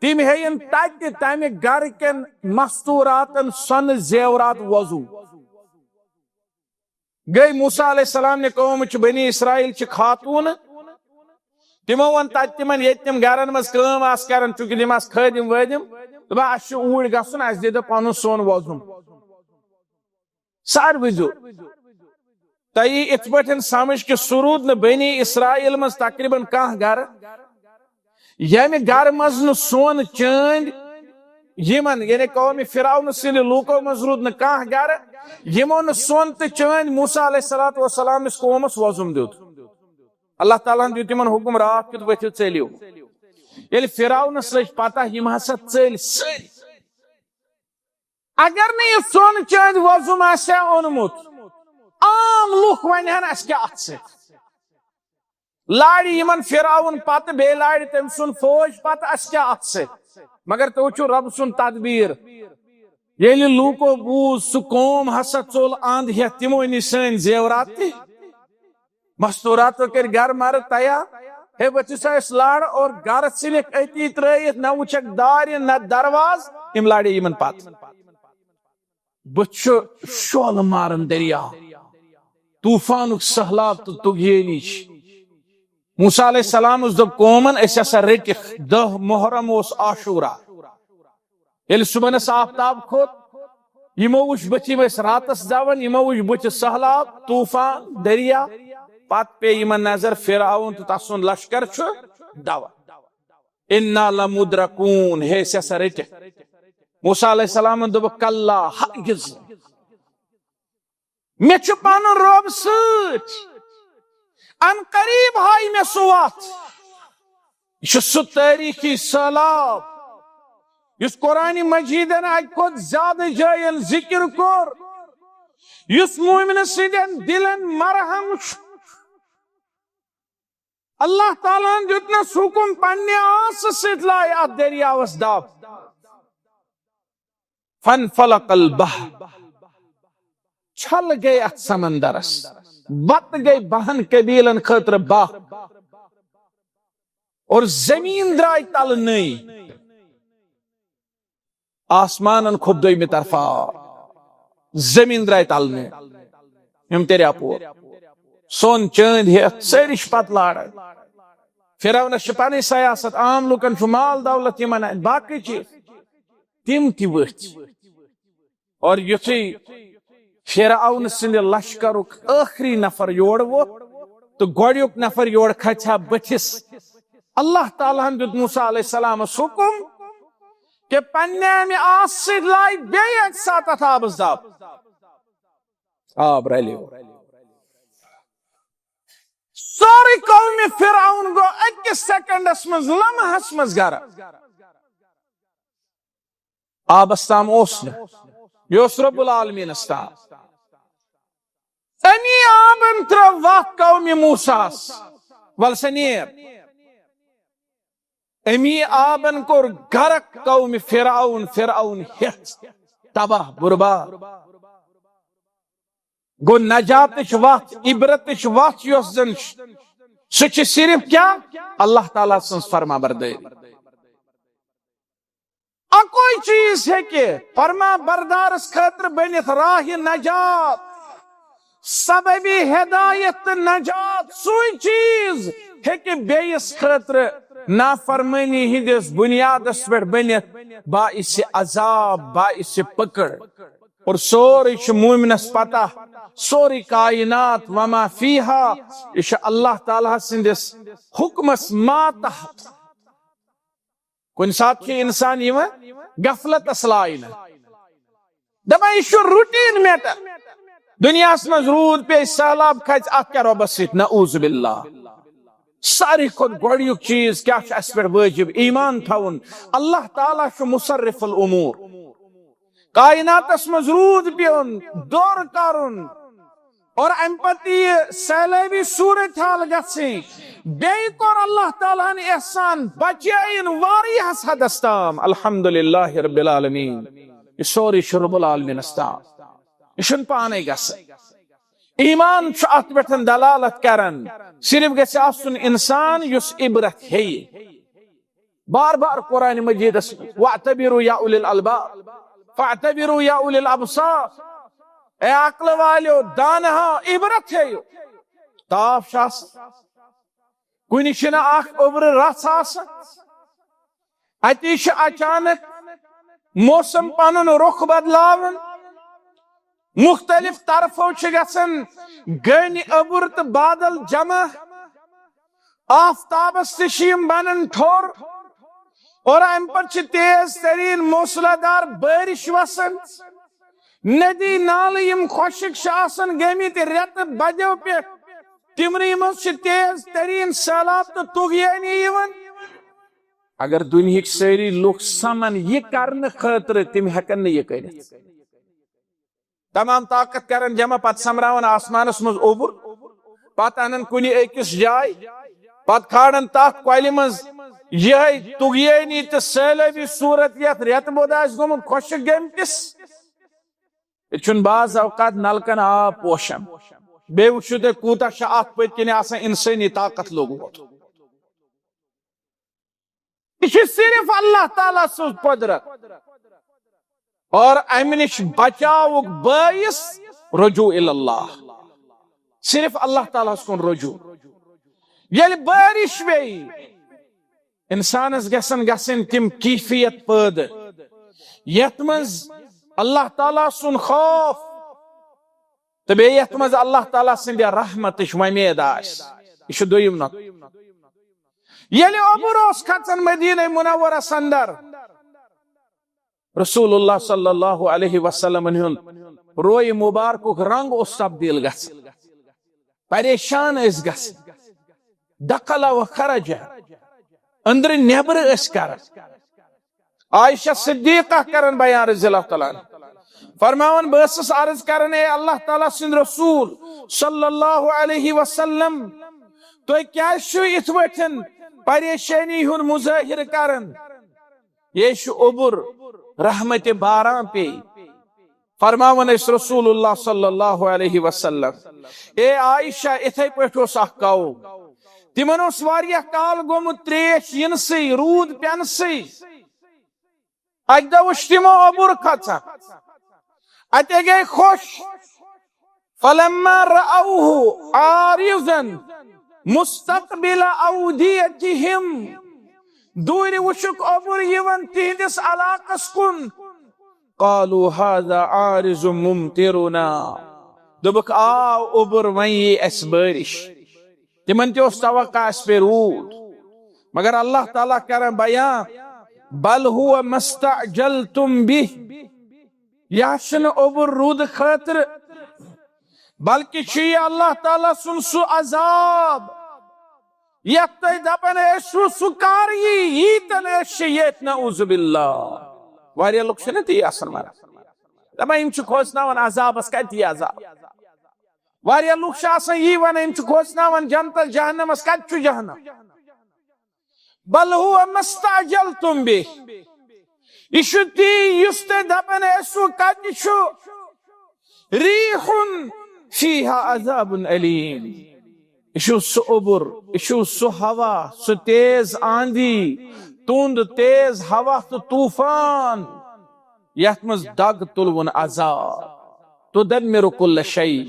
تِم ہیٚیِن تتہِ تمہِ گرٕ کٮ۪ن مستوراتن سۄنہٕ زیورات وضو۔ گٔے موسیٰ علیہ السلام نہِ قوم چھِ، بنی اسرائیل چھِ خاتوٗنہٕ، تِمو ووٚن تتہِ تِمن، ییٚتہِ تِم گرن منٛز کٲم آسہٕ کران، چونکہ تِم آسہٕ خٲدِم وٲدِم، دوٚپُن، اسہِ چھُ اوٗرۍ گژھُن، اسہِ دِتو پنُن سۄن وۄزُم۔ ساروٕے زیوٗ تۄہہِ یی اِتھ پٲٹھۍ سمجھ کہِ سُہ روٗد نہٕ بنی اسرائیل منٛز تقریباً کانٛہہ گرٕ، ییٚمہِ گرٕ منٛز نہٕ سۄن چٲنٛدۍ یِمن، یعنی قومِ فرعون سٕنٛدِ لوٗکو منٛز روٗد نہٕ کانٛہہ گرٕ، یِمو نہٕ سۄن تہٕ چٲنٛدۍ موسیٰ علیہ الصلوۃ والسلام قومس وۄزُم دیُت۔ اللہ تعالیٰ ہن دیُت یِمن حکم، راتھ کیُتھ ؤتھِو، ژٔلِو۔ ییٚلہِ فرعونس لٔج پتہ، یِم ہسا ژٔلۍ سٲری۔ اگر نہٕ یہِ سۄن چٲنٛدۍ وۄزُم آسہِ ہا اوٚنمُت، عام لُکھ ونہِ ہن، اسہِ کیٛاہ اتھ سۭتۍ؟ لارِ یِمن فرعون پتہٕ، بیٚیہِ لارِ تٔمۍ سُنٛد فوج پتہٕ، اسہِ کیٛاہ اتھ سۭتۍ؟ مگر تُہۍ وٕچھِو رۄب سُنٛد تدبیر۔ ییٚلہِ لوٗکو بوٗز، سُہ قوم ہسا ژوٚل اند ہٮ۪تھ، تِمو نی سٲنۍ زیورات تہِ، مستوراتو کٔرۍ گرٕ مرٕ تیار۔ ہے، ؤتھِو سا، أسۍ لارٕ، اور گرٕ ژھٕنِکھ أتی ترٲیِتھ، نہ وٕچھکھ دارِ نہ دروازٕ۔ یِم لارِ یِمن پتہٕ۔ بہٕ چھُ شولہٕ مارن دریا، طوفانُک سہلاب تہٕ طغیٲنی چھِ۔ موسیٰ علیہ السلام اوس دوٚپ قومن، أسۍ ہسا رٔٹِکھ، دہ محرم اوس عاشورہ۔ ییٚلہِ صُبحنس آفتاب کھوٚت، یِمو وٕچھ بٔتھِ، یِم ٲسۍ راتس دون، یِمو وٕچھ بٕتھِ سہلاب، طوفان، دریا۔ پتہٕ پیٚیہِ یِمن نظر، فرعون تہٕ تسُنٛد لشکر چھُ دون۔ انا لمدرکون، ہے، أسۍ ہسا رٔٹِکھ۔ موسیٰ علیہ السلامن دوٚپُکھ، کلا، ہرگز نہٕ۔ مےٚ چھُ پنُن رۄب سۭتۍ۔ ان قریب ہایہِ مےٚ سُہ وتھ۔ یہِ چھُ سُہ تٲریخی سہلاب یُس قرآن مجیدن اکہِ کھۄتہٕ زیادٕ جاین ذکر کوٚر، یُس مومنہٕ سٕنٛدٮ۪ن دِلن مرہم چھُ۔ اللہ تعالیٰ ہن دیُتنس حکم، پننہِ آسہٕ سۭتۍ لایہِ اتھ دٔریاوس دب۔ فانفلق البحر، چھل گٔے اتھ سمندرس، وتہٕ گٔے بہن قبیلن خٲطرٕ بہہ، اور زمین درٛاے تلہٕ نٔے۔ آسمانن کھوٚت دوٚیمہِ طرفہٕ آب، زٔمیٖن درٛاے تلنہٕ، یِم تیٚرِ اپور۔ سۄن چٲنٛدۍ ہٮ۪تھ سٲری چھِ پتہٕ لاران۔ فرعونس چھِ پنٕنۍ سیاست، عام لُکن چھُ مال دولت، یِمن آسہِ باقٕے چیٖز، تِم تہِ ؤتھۍ۔ اور یُتھُے فرعون سٕنٛدِ لشکرُک ٲخری نفر یور ووت تہٕ گۄڈٕنیُک نفر یور کھژِ ہا بٔتھِس، اللہ تعالیٰ ہن دیُت موسیٰ علیہ السلامس حکم کہ پننہِ امہِ آسہٕ سۭتۍ لایہِ بیٚیہِ اکہِ ساتہٕ اتھ آبس دب۔ آب رلیو۔ سورُے قومِ فرعون گوٚو أکِس سیکنڈس منٛز، لمحس منٛز غرق۔ آبس تام اوس نہٕ، یہِ اوس رب العالمینس تام۔ امی آبن ترٲو وتھ قومِ موسیٰس، ول سا نیر۔ امی آبن کوٚر غرق قومِ فرعون، فرعون ہٮ۪تھ تباہ برباد۔ گوٚو نجاتٕچ وتھ، عبرتٕچ وتھ یۄس زن چھِ، سُہ چھِ صرف کیٛاہ؟ اللہ تعالیٰ سٕنٛز فرما بردٲری۔ اکوے چیز ہیٚکہِ فرما بردارس خٲطرٕ بٔنِتھ راہِ نجات، سببِ ہدایت تہٕ نجات۔ سُے چیز ہیٚکہِ بیٚیِس خٲطرٕ نافرمٲنی ہٕنٛدِس بُنیادس پٮ۪ٹھ بٔنِتھ باعثِ عذاب، باعثِ پکڑ۔ اور سورُے چھُ مومنس پتہ، سورُے کائنات وما فیہا، یہِ چھُ اللہ تعالیٰ سٕنٛدِس حکمس ماتحت۔ کُنہِ ساتہٕ چھُ انسان یِوان غفلتس لاینہٕ، دپان، یہِ چھُ routine matter۔ دُنیاہس منٛز روٗد پیٚیہِ، سہلاب کھژِ، اتھ کیٛاہ رۄبس سۭتۍ؟ نعوذ باللہ۔ ساروی کھۄتہٕ گۄڈٕنیُک چیٖز کیٛاہ چھُ اَسہِ پٮ۪ٹھ وٲجِب؟ ایمان تھاوُن۔ اللہ تعالیٰ چھُ مصرف الامور۔ کائناتس منٛز روٗد پیوٚن، دور کرُن، اور امہِ پتہٕ یہِ سیلابی صورت حال گژھٕنۍ۔ بیٚیہِ کوٚر اللہ تعالیٰ ہن احسان، بچٲیِن واریاہس حدس تام۔ الحمدللہ رب العالمین۔ یہِ سورُے چھُ رب العالمینس تام۔ یہِ چھُنہٕ پانے گژھان۔ ایمان چھُ اتھ پٮ۪ٹھ دلالت کران۔ صرف گژھِ آسُن انسان یُس عبرت ہیٚیہِ۔ بار بار قرآن مجیدس منٛز، "واعتبروا یا اولی الالباب، فاعتبروا یا اولی الابصار"، اے عقل والیو، دانہو، عبرت ہیٚیِو۔ تاپھ چھُ آسان، کُنہِ چھِنہٕ اکھ اوٚبرٕ رژھ آسان، اتی چھُ اچانک موسم پنُن رخ بدلاوان، مختلف طرفو چھِ گژھان گٔنۍ اوٚبُر تہٕ بادل جمع، آفتابس تہِ چھِ یِم بنان ٹھوٚر، اور امہِ پتہٕ چھِ تیز ترین موسلا دار بٲرِش وسان۔ ندی نالہٕ یِم خۄشک چھِ آسان گٔمٕتۍ رٮ۪تہٕ بدیو پٮ۪ٹھ، تِمنٕے منٛز چھِ تیز ترین سیلاب تہٕ طغیٲنی یِوان۔ اگر دُنہٕکۍ سٲری لُکھ سمن یہِ کرنہٕ خٲطرٕ، تِم ہٮ۪کن نہٕ یہِ کٔرِتھ۔ تمام طاقت کرن جمع، پتہٕ سمراون آسمانس منٛز اوٚبُر، پتہٕ انن کُنہِ أکِس جایہِ، پتہٕ کھالن تتھ کۄلہِ منٛز یِہے طغیٲنی تہٕ سیلٲبی صورت، یتھ رٮ۪تہٕ بود آسہِ گوٚمُت خۄشک گٔمتِس۔ ییٚتہِ چھُنہٕ بعض اوقات نلکن آب پوشان۔ بیٚیہِ وٕچھِو تُہۍ، کوٗتاہ چھُ اتھ پٔتۍ کِنۍ آسان انسٲنی طاقت لوٚگمُت۔ یہِ چھِ صرف اللہ تعالیٰ سٕنٛز قدرت۔ اور امہِ نِش بچاوُک بٲعث رجوع الی اللہ، صرف اللہ تعالیٰ ہس کُن رجوع۔ ییٚلہِ بٲرِش پیٚیہِ، انسانس گژھن گژھٕنۍ تِم کیفیت پٲدٕ، یتھ منٛز اللہ تعالیٰ سُنٛد خوف تہٕ بیٚیہِ یتھ منٛز اللہ تعالیٰ سٕنٛدِ رحمتٕچ وۄمید آسہِ۔ یہِ چھُ دوٚیِم نقطہٕ۔ ییٚلہِ اوٚبُر اوس کھژان مدینہ منورس اندر، رسول اللہ صلی اللہ علیہ وسلم ہُنٛد روئے مبارکُک رنگ اوس تبدیل گژھان، پریشان ٲسۍ گژھان، دخل و خرج، أنٛدرٕ نٮ۪برٕ ٲسۍ کران۔ عائشہ صدیقہ کران بیان رضی اللہ تعالیٰ عنہ، فرماوان، بہٕ ٲسٕس عرض کران، اے اللہ تعالیٰ سٕنٛدۍ رسول صلی اللہ علیہ وسلم، تُہۍ کیازِ چھِو یِتھ پٲٹھۍ پریشٲنی ہُنٛد مظٲہرٕ کران؟ یے چھُ اوٚبُر، رحمتِ باران پیٚیہِ۔ فرماوان ٲسۍ رسول اللہ صلی اللہ علیہ وسلم، اے عائشہ، اِتھے پٲٹھۍ اوس اکھ قوم، تِمن اوس واریاہ کال گوٚمُت تریش یِنسٕے، روٗد پٮ۪نسٕے۔ اکہِ دۄہ وٕچھ تِمو اوٚبُر کھژان، اتے گٔے خۄش۔ فلما رأوه عارضا مستقبل أوديتهم، دوٗرِ وٕچھُکھ اوٚبُر یِوان تِہنٛدِس علاقس کُن۔ قالوا هذا عارض ممطرنا، دوٚپُکھ، آو اوٚبُر، وۄنۍ یی اَسہِ بٲرِش۔ تِمن تہِ اوس توقع اَسہِ پیٚیہِ روٗد، مگر اللہ تعالیٰ کران بیان، بل هو ما استعجلتم به، یہِ چھُنہٕ اوٚبُر روٗدٕ خٲطرٕ، بلکہِ چھُ یہِ اللہ تعالیٰ سُنٛد سُہ عذاب، یتھ تُہۍ دپان ٲسِو سُہ کر یی، ییٖتن أسۍ چھِ ییٚتہِ، نعوذ باللہ۔ واریاہ لُکھ چھِنہ تی آسان ونان، دپان، یِم چھِ کھوژناوان عذابس، کتہِ یی عذاب؟ واریاہ لُکھ چھِ آسان یی ونان، یِم چھِ کھوژناوان جنتس جہنمس، کتہِ چھُ جہنم؟ بل هو ما استعجلتم به، یہِ چھُ تی یُس تُہۍ دپان ٲسِو، کتہِ چھُ؟ ريح فيها عذاب أليم، یہِ چھُ سُہ اوٚبُر، یہِ چھُ سُہ ہوا، سُہ تیز آندھی، تُند تیز ہوا تہٕ طوفان، یتھ منٛز دگ تُلوُن عذاب۔ تدمر كل شيء،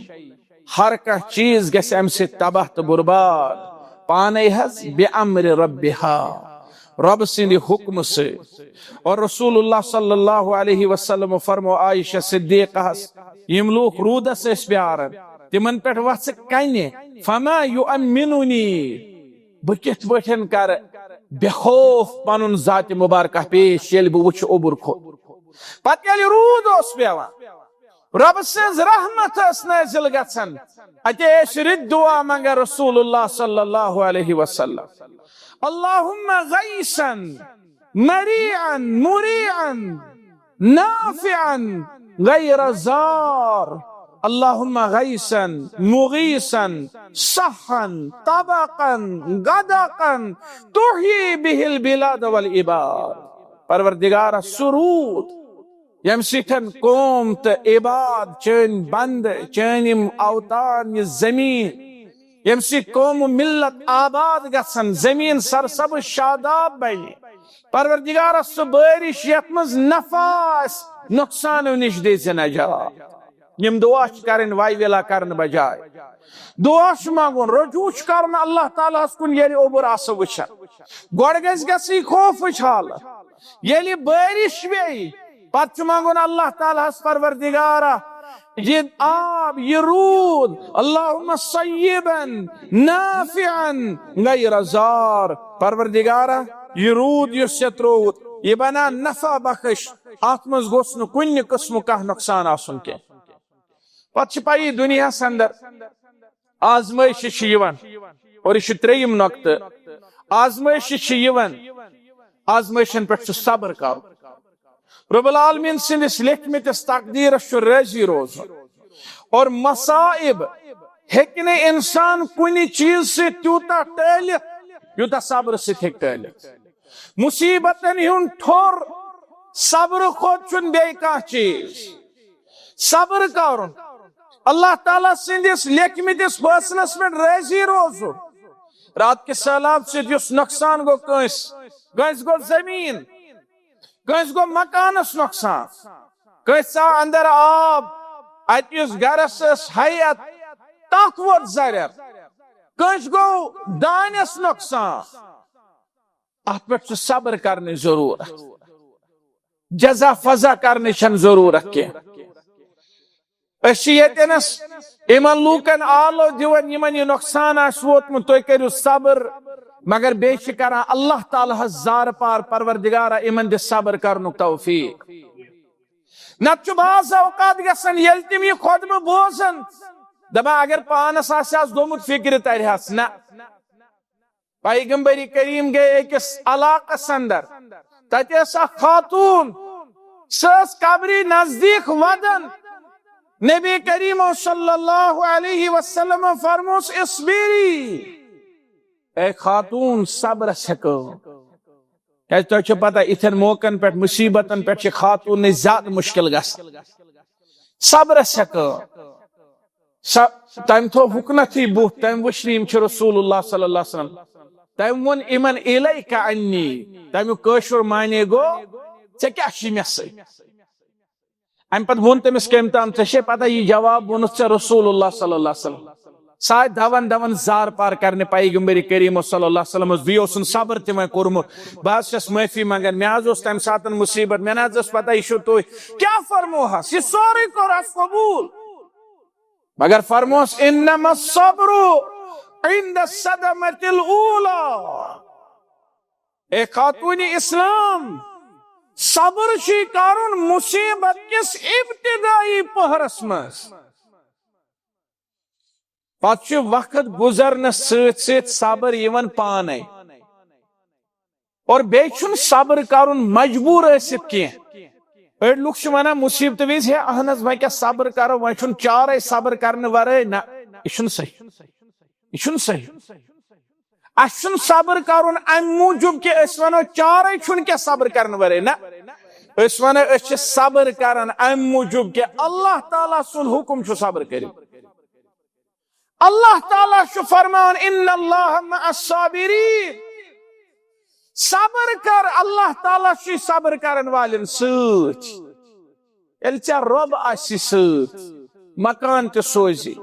ہر کانٛہہ چیٖز گژھِ امہِ سۭتۍ تباہ تہٕ برباد۔ پانے حظ، بأمر ربها، رب سٕنٛدِ حُکمہٕ سۭتۍ۔ اور رسول اللہ صلی اللہ علیہ وسلم فرمو عائشہ صدیقہس، یِم لوٗکھ روٗدس ٲسۍ پیاران، تِمن پٮ۪ٹھ وژھٕ کنہِ، فما يؤمنني، بہٕ کِتھ پٲٹھۍ کرٕ بے خوف پنُن ذاتِ مبارکہ پیش، ییٚلہِ بہٕ وٕچھٕ اوٚبُر کھوٚت؟ پتہٕ ییٚلہِ روٗد اوس پیوان، رۄبہٕ سٕنٛز رحمت ٲس نٲزِل گژھان۔ اتے ٲسۍ رٕتۍ دعا منٛگان رسول اللہ صلی اللہ علیہ وسلم، اللہم غیثا مریعا مریعا نافعا غیر ضار، اللہم غیثا مغیثا صحا طبقا غدقا تحیی بہ البلاد والعباد۔ پروردگارا، سُہ روٗد ییٚمہِ سۭتۍ قوم تہٕ عباد، چٲنۍ بندٕ، چٲنۍ یِم اوطان، یہِ زٔمیٖن، ییٚمہِ سۭتۍ قوم و ملت آباد گژھن، زٔمیٖن سرسبز شاداب بنہِ۔ پروردگارا، سُہ بٲرِش یتھ منٛز نفع آسہِ، نۄقصانو نِش دِزِ نجات۔ یِم دعا چھِ کرٕنۍ واے ویلا کرنہٕ بجاے۔ دعا چھُ منٛگُن، رجوع چھُ کرُن اللہ تعالیٰ ہس کُن ییٚلہِ اوٚبُر آسو وٕچھان۔ گۄڈٕ گژھِ گژھٕنۍ خوفٕچ حالت۔ ییٚلہِ بٲرِش پیٚیہِ، پتہٕ چھُ منٛگُن اللہ تعالیٰ ہس، پروردگارا، یہِ آب، یہِ روٗد، اللہم صیبا نافعا غیر ضار، پروردگارا، یہِ روٗد یُس ژےٚ ترووُتھ، یہِ بنا نفع بخش، اتھ منٛز گوٚژھ نہٕ کُنہِ قٕسمُک کانٛہہ نۄقصان آسُن کینٛہہ۔ پتہٕ چھِ پَیی دُنیاہَس اندر آزمٲیشہِ چھِ یِوان، اور یہِ چھُ ترٛیٚیِم نۄقطہٕ، آزمٲیشہِ چھِ یِوان، آزمٲیشَن پٮ۪ٹھ چھُ صبر کَرُن۔ رب العالمین سٕنٛدِس لیکھمٕتِس تقدیٖرَس چھُ رٲضی روزُن، اور مصائب ہیٚکہِ نہٕ اِنسان کُنہِ چیٖز سۭتۍ تیوٗتاہ ٹٲلِتھ، یوٗتاہ صبرٕ سۭتۍ ہیٚکہِ ٹٲلِتھ۔ مُصیٖبتن ہُنٛد ٹھوٚر صبرٕ کھۄتہٕ چھُنہٕ بیٚیہِ کانٛہہ چیٖز۔ صبر کرُن، اللہ تعالیٰ سٕنٛدِس لیکھمٕتِس فٲصلس پٮ۪ٹھ رٲضی روزُن۔ راتھ کہِ سہلاب سۭتۍ یُس نۄقصان گوٚو کٲنٛسہِ، کٲنٛسہِ گوٚو زٔمیٖن، کٲنٛسہِ گوٚو مکانس نۄقصان، کٲنٛسہِ ژاو اندر آب، اتہِ یُس گرس ٲس ہیئت، تتھ ووت زرٮ۪ر، کٲنٛسہِ گوٚو دانٮ۪س نۄقصان۔ اتھ پٮ۪ٹھ چھُ صبر کرنٕچ ضروٗرت، جزا فضا کرنٕچ چھنہٕ ضروٗرت کینٛہہ۔ أسۍ چھِ ییٚتٮ۪نس یِمن لوٗکن آلو دِوان، یِمن یہِ نۄقصان آسہِ ووتمُت، تُہۍ کٔرِو صبر، مگر بیٚیہِ چھِ کران اللہ تعالیٰ ہس زارٕ پار، پروردگارا، یِمن دِ صبر کرنُک توفیٖق۔ نتہٕ چھُ بعض اوقات گژھان، ییٚلہِ تِم یہِ خۄطبہٕ بوزان، دپان، اگر پانس آسہِ ہس گوٚمُت، فکرِ ترِ ہس نہ۔ پیغمبر کریم گٔے أکِس علاقس اندر، تتہِ ٲس اکھ خاتون، سۄ ٲس قبرِ نزدیٖک ودان۔ نبی کریم صلی اللہ علیہ وسلم فرموس، اصبری، اے خاتون، صبرس ہیٚکو، کیازِ تۄہہِ چھو پتہ، یِتھٮ۪ن موقعن پٮ۪ٹھ، مُصیبتن پٮ۪ٹھ چھِ خاتوٗنٕے زیادٕ مُشکل گژھان۔ صبرس ہیٚکو۔ سۄ، تٔمۍ تھوٚو ہُکنتھٕے بُتھ، تٔمۍ وٕچھ نہٕ یِم چھِ رسول اللہ صلی اللہ علیہ وسلم۔ تٔمۍ ووٚن یِمن، الیک عنی، تمیُک کٲشُر معنی گوٚو، ژےٚ کیٛاہ چھُے مےٚ سۭتۍ؟ امہِ پتہٕ ووٚن تٔمِس کٔمۍ تام، ژےٚ چھے پتہ یہِ جواب ووٚنُتھ ژےٚ رسول اللہ صلی اللہ علیہ وسلم؟ سُہ آیہِ دوان دوان زار پار کرنہِ پیغمبر کریم صلی اللہ علیہ وسلمس، بیٚیہِ اوسُن صبر تہِ وۄنۍ کوٚرمُت۔ بہٕ حظ چھَس معٲفی منٛگان، مےٚ حظ اوس تمہِ ساتہٕ مُصیبت، مےٚ نہ حظ ٲس پتہ یہِ چھُو تُہۍ۔ کیٛاہ فرموہس؟ یہِ سورُے کوٚر اَسہِ قبوٗل۔ مگر فرموس، انما الصبر عند الصدمة الاولى۔ اے خاتون اسلام، صبر چھُے کرُن مصیبت کِس ابتدائی پہرس منٛز۔ پتہٕ چھُ وقت گُزرنس سۭتۍ سۭتۍ صبر یِوان پانے۔ اور بیٚیہِ چھُنہٕ صبر کرُن مجبوٗر ٲسِتھ کینٛہہ۔ أڑۍ لُکھ چھِ ونان مُصیبتہٕ وِزِ، ہے اہن حظ، وۄنۍ کیٛاہ صبر کرو، وۄنۍ چھُنہٕ چارے صبر کرنہٕ ورٲے۔ نہ، یہِ چھُنہٕ صحیح، یہِ چھُنہٕ صحیح۔ اَسہِ چھُنہٕ صبر کرُن امہِ موٗجوٗب کہِ أسۍ ونو چارے چھُنہٕ کینٛہہ صبر کرنہٕ ورٲے۔ نہ، أسۍ ونو أسۍ چھِ صبر کران امہِ موٗجوٗب کہِ اللہ تعالیٰ سُنٛد حُکم چھُ صبر کٔرِو۔ اللہ تعالیٰ چھُ فرماوان، ان اللہ مع الصابرین۔ صبر کر، اللہ تعالیٰ چھُے صبر کرن والٮ۪ن سۭتۍ۔ ییٚلہِ ژےٚ رۄب آسہِ سۭتۍ، مکان تہِ سوزِ،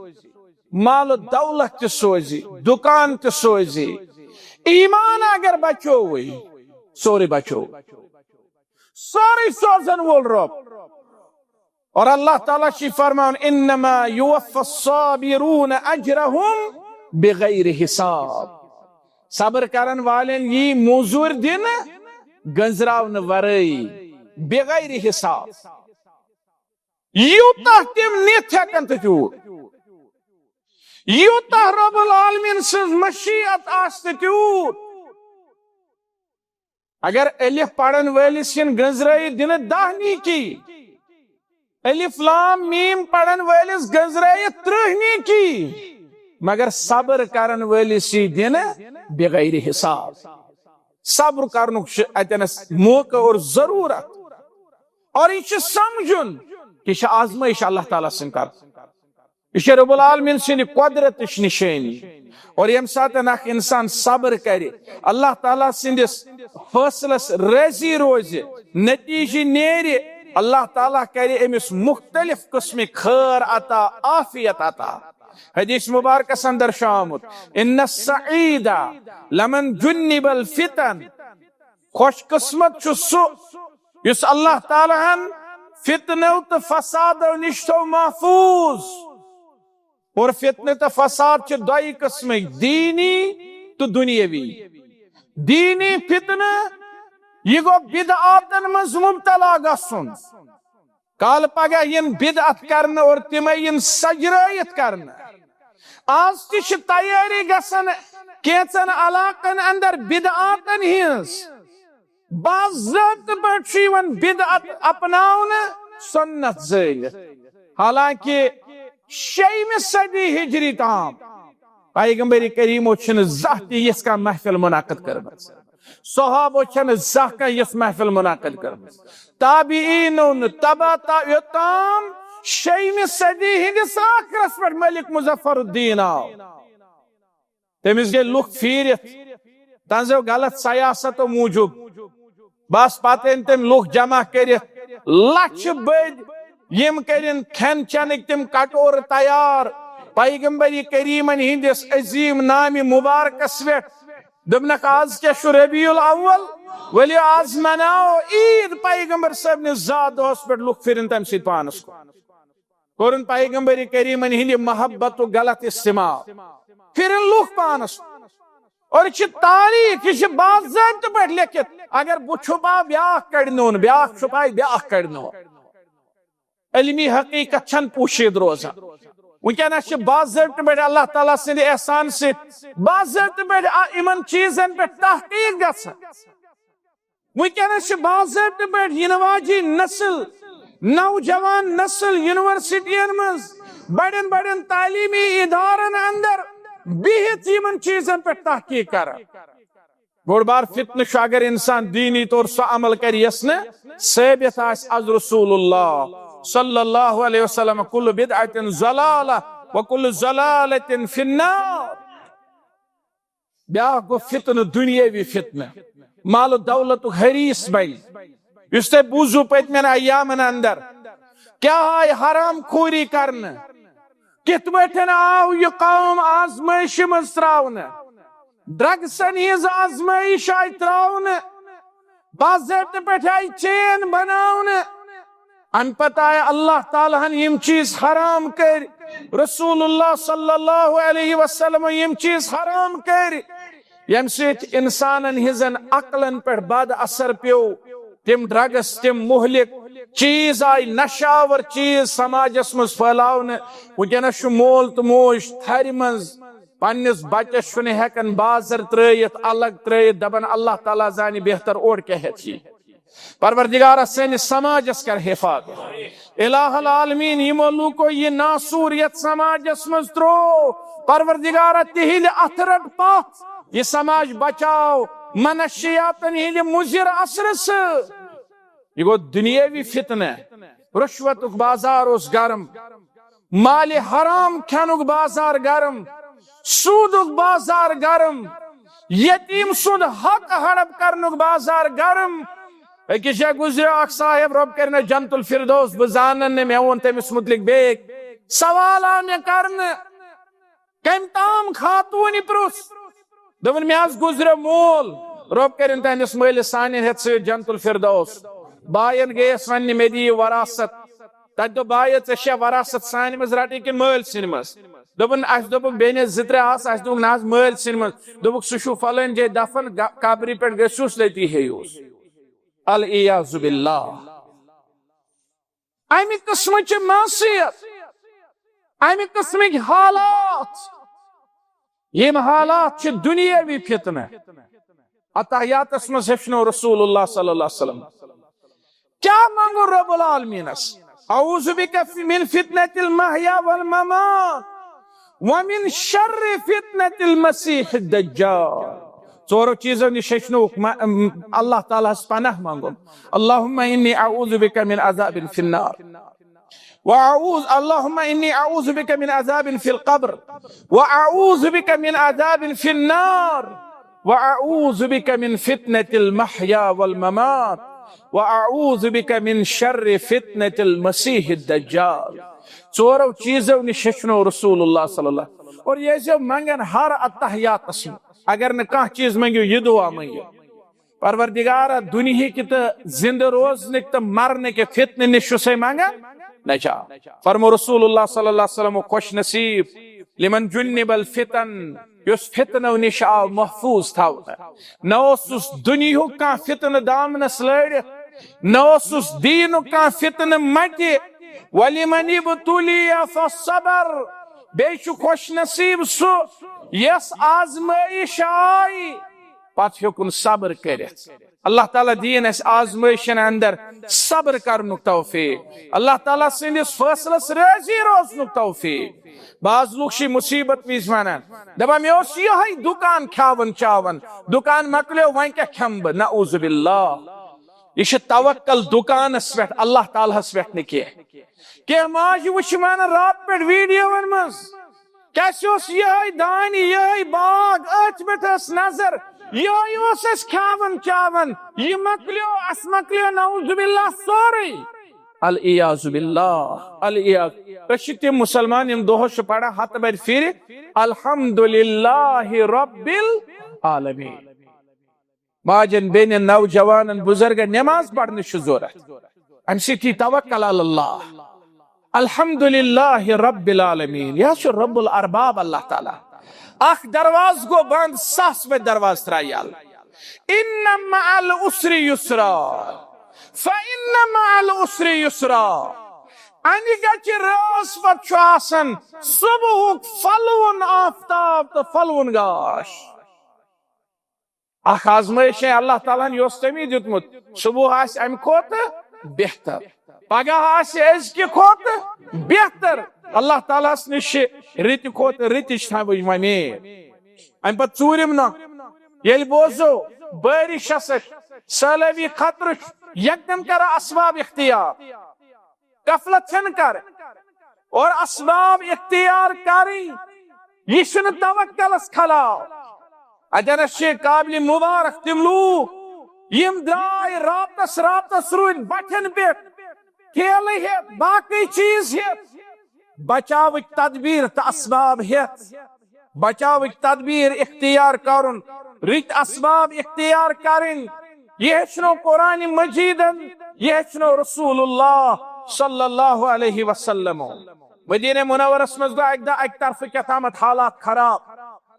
مال و دولت تہِ سوزِ، دُکان تہِ سوزِ، ایمان اگر بچووُے، سورُے بچوو، سورُے سوزن وول رۄب۔ اور اللہ تعالیٰ چھُ فرماوان، انما یوفی الصابرون اجرهم بغیر حساب۔ صبر کرن والٮ۪ن یی موٚزوٗرۍ دِنہٕ گنزراونہٕ ورٲے، بغیر حساب۔ یوٗتاہ تِم نِتھ ہٮ۪کن تہٕ تیوٗت، یوٗتاہ رب العالمین سٕنٛز مشیت آسہِ تہٕ تیوٗت۔ اگر الف پرن وٲلِس یِن گٔنزرٲیِتھ دِنہٕ دَہ نیکی، الف لام میم پرن وٲلِس گٔنزرٲیِتھ ترٕٛہ نیکی، مگر صبر کرن وٲلِس یی دِنہٕ بغیر حساب۔ صبر کرنُک چھُ اتٮ۪نس موقع اور ضرورت، اور یہِ چھُ سمجھُن کہِ یہِ چھِ آزمٲیش اللہ تعالیٰ سٕنٛدِ طرفہٕ۔ یہِ چھےٚ رب العالمین سٕنٛدِ قۄدرتٕچ نِشٲنی۔ اور ییٚمہِ ساتہٕ اکھ انسان صبر کرِ، اللہ تعالیٰ سٕنٛدِس فٲصلس رٲضی روزِ، نتیجہٕ نیرِ، اللہ تعالیٰ کرِ أمِس مختلف قٕسمٕکۍ خٲر عطا، عافیت عطا۔ حدیث مبارکس اندر چھُ آمُت، "ان السعید لمن جنب الفتن"، خوش قسمت چھُ سُہ یُس اللہ تعالیٰ ہن فتنو تہٕ فسادو نِش تھوٚو محفوظ۔ اور فتنہٕ تہٕ فساد چھِ دۄیہِ قٕسمٕکۍ، دینی تہٕ دُنیٲوی۔ دینی فتنہٕ، یہِ گوٚو بدعاتن منٛز مبتلا گژھُن۔ کالہٕ پگاہ یِن بدعت کرنہٕ اور تِمے یِن سجرٲیِتھ کرنہٕ۔ آز تہِ چھِ تیٲری گژھان کینٛژن علاقن اندر بدعاتن ہٕنٛز۔ باضٲبطہٕ پٲٹھۍ چھُ یِوان بدعت اپناونہٕ، سنت زٲلِتھ۔ حالانکہ شیٚیِمہِ صدی ہجری تام پیغمبر کریمو چھِنہٕ زانٛہہ تہِ یِژھ کانٛہہ محفل منعقد کٔرمٕژ۔ صحابو چھَنہٕ زانٛہہ کانٛہہ یِژھ محفل منعقد کٔرمٕژ۔ تابعینو نہٕ، تبع تا-، یوٚتام شیٚیِمہِ صدی ہٕنٛدِس ٲخرس پٮ۪ٹھ ملک مظفر الدین آو۔ تٔمِس گٔے لُکھ پھیٖرِتھ، تنزو غلط سیاستو موٗجوٗب۔ بس پتہٕ أنۍ تٔمۍ لُکھ جمع کٔرِتھ، لچھِ بٔدۍ یِم کٔرِن کھٮ۪ن چٮ۪نٕکۍ تِم کٹورٕ تیار۔ پیغمبر کریمن ہٕنٛدِس عظیٖم نامہِ مبارکس پٮ۪ٹھ دوٚپنکھ، "آز کیٛاہ چھُ ربیع الاول، ؤلِو آز مناوو عیٖد پیغمبر صٲبنِس زا دۄہس پٮ۪ٹھ۔" لُکھ پھِرِن تمہِ سۭتۍ پانس کُن۔ کوٚرُن پیغمبر کریمن ہٕنٛدِ محبتُک غلط استعمال، پھِرِن لُکھ پانس کُن۔ اور یہِ چھِ تاریخ، یہِ چھِ باضٲبطہٕ پٲٹھۍ لیکھِتھ۔ اگر بہٕ چھُپاو، بیٛاکھ کڑِ نوٚن، بیٛاکھ چھُپایہِ، بیٛاکھ کڑِ نوٚن۔ علمی حقیقت چھنہٕ پوشیدٕ روزان۔ وٕنکیٚنس چھِ باضٲبطہٕ پٲٹھۍ اللہ تعالیٰ سٕنٛدِ احسان سۭتۍ باضٲبطہٕ پٲٹھۍ آ-، یِمن چیٖزن پٮ۪ٹھ تحقیق گژھان۔ وٕنکیٚنس چھِ باضٲبطہٕ پٲٹھۍ یِنہٕ واجیٚنۍ نسل، نوجوان نسل یونیورسٹین منٛز، بڑٮ۪ن بڑٮ۪ن تعلیمی ادارن اندر بِہِتھ یِمن چیٖزن پٮ۪ٹھ تحقیق کران۔ بوٚڑ بار فتنہٕ چھُ اگر انسان دینی طور سُہ عمل کرِ یۄس نہٕ ثٲبت آسہِ از رسول اللہ صلی اللہ علیہ وسلم، "کل بدعۃ ضلالہ و کل ضلالۃ فی النار۔" بیٛاکھ گوٚو فتنہٕ، دُنیٲوی فتنہٕ، مال و دولتُک حریص بنہِ۔ یُس تۄہہِ بوٗزوٕ پٔتمٮ۪ن ایامن اندر کیٛاہ آیہِ حرام خوری کرنہٕ، کِتھ پٲٹھۍ آو یہِ قوم آزمٲیشہِ منٛز تراونہٕ، ڈرگسن ہٕنٛز آزمٲیش آیہِ تراونہٕ، باضٲبطہٕ پٲٹھۍ آیہِ چین بناونہٕ۔ امہِ پتہٕ آیہِ اللہ تعالیٰ ہن یِم چیٖز حرام کٔرۍ، رسول اللہ صلی اللہ علیہ وسلم یِم چیٖز حرام کٔرۍ، ییٚمہِ سۭتۍ انسانن ہٕنٛزن عقلن پٮ۪ٹھ بد اثر پیوٚو۔ تِم ڈرگس، تِم مہلک چیٖز آیہِ، نشہٕ آور چیٖز سماجس منٛز پھٔہلاونہٕ۔ وٕنکیٚنس چھُ مول تہٕ موج تھرِ منٛز پننِس بچس چھُنہٕ ہٮ۪کان بازر ترٲیِتھ، الگ ترٲیِتھ، دپان، "اللہ تعالیٰ زانہِ بہتر، اورٕ کیٛاہ ہٮ۪تھ یی۔" پروردگارا، سٲنِس سماجس کر حفاظت۔ الہ العالمین، یِمو لوٗکو یہِ ناسوٗر یتھ سماجس منٛز تروو، پروردگارا، تِہنٛدِ اتھٕ رٹ پتھ، یہِ سماج بچاو منشیاتن ہٕنٛدِ مضر اثرٕ سۭتۍ۔ یہِ گوٚو دُنیٲوی فتنہٕ۔ رشوتُک بازار اوس گرم، مالِ حرام کھٮ۪نُک بازار گرم، سوٗدُک بازار گرم، یتیٖم سُنٛد حق ہڑپ کرنُک بازار گرم۔ أکِس جایہِ گُزریو اکھ صاحب، رۄب کٔرِنَس جنت الفردوس، بہٕ زانن نہٕ، مےٚ ووٚن تٔمِس مُتعلق بیٚیہِ۔ سوال آو مےٚ کرنہٕ، کٔمۍ تام خاتوٗنہِ پرُژھ، دوٚپُن، "مےٚ حظ گُزریو مول، رۄب کٔرِن تہنٛدِس مٲلِس سانٮ۪ن ہٮ۪تھ سۭتۍ جنت الفردوس۔" باین گٔیس وننہِ، "مےٚ دِ یہِ وراثت۔" تتہِ دوٚپ، "بایہِ، ژےٚ چھےٚ وراثت سانہِ منٛز رٹٕنۍ کِنہٕ مٲلۍ سٕنٛدِ منٛز؟" دوٚپُن، "اسہِ دوٚپُکھ بیٚنہِ زٕ ترٛےٚ آسہٕ، اسہِ دوٚپُکھ نہ حظ مٲلۍ سٕنٛدِ منٛز۔" دوٚپُکھ، "سُہ چھُ فلٲنۍ جایہِ دفن، گ-، قبرِ پٮ۪ٹھ گٔژھِوس، تٔتی ہیٚیوس۔" العیاذ باللہ۔ امہِ قٕسمٕچہِ معصیت، امہِ قٕسمٕکۍ حالات، یِم حالات چھِ دُنیٲوی فتنہٕ۔ اتحیاتس منٛز ہیٚچھنو رسول اللہ صلی اللہ علیہ وسلم کیا منگو رب العالمینس؟ اعوذ بک من فتنة المحیا والممات ومن شر فتنة المسیح الدجال۔ ژورو چیزو نش ہیٚچھنو م-، م-، اللہ تعالیٰ ہس پناہ منگُن۔ اللہم انی اعوذ بک من عذاب فی النار، واعوذ، اللہم انی اعوذ بک من عذاب فی القبر، واعوذ بک من عذاب فی النار، واعوذ بک من فتنة المحیا والممات، واعوذ بک من شر فتنة المسیح الدجال۔ ژورو چیزو نش ہیٚچھنو رسول اللہ صلی اللہ۔ اور یہِ ٲسۍزیو منگان ہر اتحیاتس منٛز، اگر نہٕ کانٛہہ چیز منگِو، یہِ دعا منگِو، پروردگارا، دُنیہٕکۍ تہٕ زندٕ روزنٕکۍ تہٕ مرنٕکۍ فتنہٕ نِش چھُسے منگان نجات۔ فرمو رسول اللہ صلی اللہ علیہ وسلم، خوش نصیب لمن جنب الفتن، یُس فتنو نِش آو محفوظ تھاونہٕ۔ نہ اوسُس دُنیہُک کانٛہہ فتنہٕ دامنس لٲرِتھ، نہ اوسُس دیٖنُک کانٛہہ فتنہٕ مٹہِ۔ ولمن ابتلی فصبر، بیٚیہِ چھُ خوش نصیب سُہ یس آزمٲیش آیہِ، پتہٕ ہیوٚکُن صبر کٔرِتھ۔ اللہ تعالیٰ دِیِن اَسہِ آزمٲیشن اندر صبر کرنُک توفیق۔ اللہ تعالیٰ سٕنٛدِس فٲصلس رٲضی روزنُک توفیق۔ بعض لوٗکھ چھِ مُصیبت وِزِ ونان، دپان، "مےٚ اوس یِہوٚے دُکان کھیاوان چاوان، دُکان مۄکلیو، وۄنۍ کیٛاہ کھٮ۪مہٕ بہٕ؟" نعوذ باللہ۔ یہِ چھُ توکل دُکانس پٮ۪ٹھ، اللہ تعالیٰ ہس پٮ۪ٹھ نہٕ کینٛہہ۔ کینٛہہ ماجہِ وٕچھِ ونان راتہٕ پٮ۪ٹھ ویڈیوون منٛز، کیٛاہ سا اوس یِہوٚے دانہِ، یِہوٚے باغ، أتھۍ پٮ۪ٹھ ٲس نظر، یِہوٚے اوس اَسہِ کھیاوان چاوان، یہِ مۄکلیو، اَسہِ مۄکلیو نعوذ باللہ سورُے۔ العیاذ باللہ، العیاذ۔ أسۍ چھِ تِم مُسلمان یِم دۄہس چھِ پران ہتہٕ بَرِ پھِرِ، الحمدللہ رب العالمین۔ ماجن، بیٚنٮ۪ن، نوجوانن، بزرگن نماز پرنٕچ چھِ ضروٗرت۔ امہِ سۭتۍ یی توکل علی اللہ۔ الحمدللہ رب العالمین، یہِ حظ چھُ رب الارباب اللہ تعالیٰ۔ اکھ دروازٕ گوٚو بنٛد، ساس بٔدۍ دروازٕ ترٛایہِ یَلہٕ۔ ان مع العسر یسرا، فان مع العسر یسرا۔ امہِ گچہِ رٲژ پتہٕ چھُ آسان صبحُک پھۄلوُن آفتاب تہٕ پھۄلوُن گاش۔ اکھ آزمٲیش چھےٚ اللہ تعالیٰ ہن یہِ اوس تٔمی دیُتمُت، صبح آسہِ امہِ کھۄتہٕ بہتر، پگاہ آسہِ أزکہِ کھۄتہٕ بہتر۔ اللہ تعالیٰ ہس نِش چھِ رٕتہِ کھۄتہٕ رٕتِچ تھاوٕنۍ وۄمید۔ امہِ پتہٕ ژوٗرِم نۄقطہٕ، ییٚلہِ بوزو بٲرِش چھےٚ سخ، سٲلٲبی خطرٕ چھُ، یکدم کرو اسباب اختیار۔ غفلت چھنہٕ کرٕنۍ اور اسباب اختیار کرٕنۍ، یہِ چھُنہٕ توکلس خلاف۔ اتٮ۪نس چھِ قابل مبارک تِم لوٗکھ یِم درٛاے راتس، راتس روٗدۍ بٹھٮ۪ن پٮ۪ٹھ، ٹھیلہٕ ہٮ۪تھ، باقٕے چیٖز ہٮ۪تھ، بچاوٕکۍ تدبیر تہٕ اسباب ہٮ۪تھ۔ بچاوٕکۍ تدبیر اختیار کرُن، رٕتۍ اسباب اختیار کرٕنۍ۔ یہِ ہیٚچھنو قرآن مجیدن، یہِ ہیٚچھنو رسول اللہ صلی اللہ علیہ وسلم۔ مدینہ منورس منٛز گوٚو اکہِ دۄہ اکہِ طرفہٕ کیٛاہ تامتھ حالات خراب،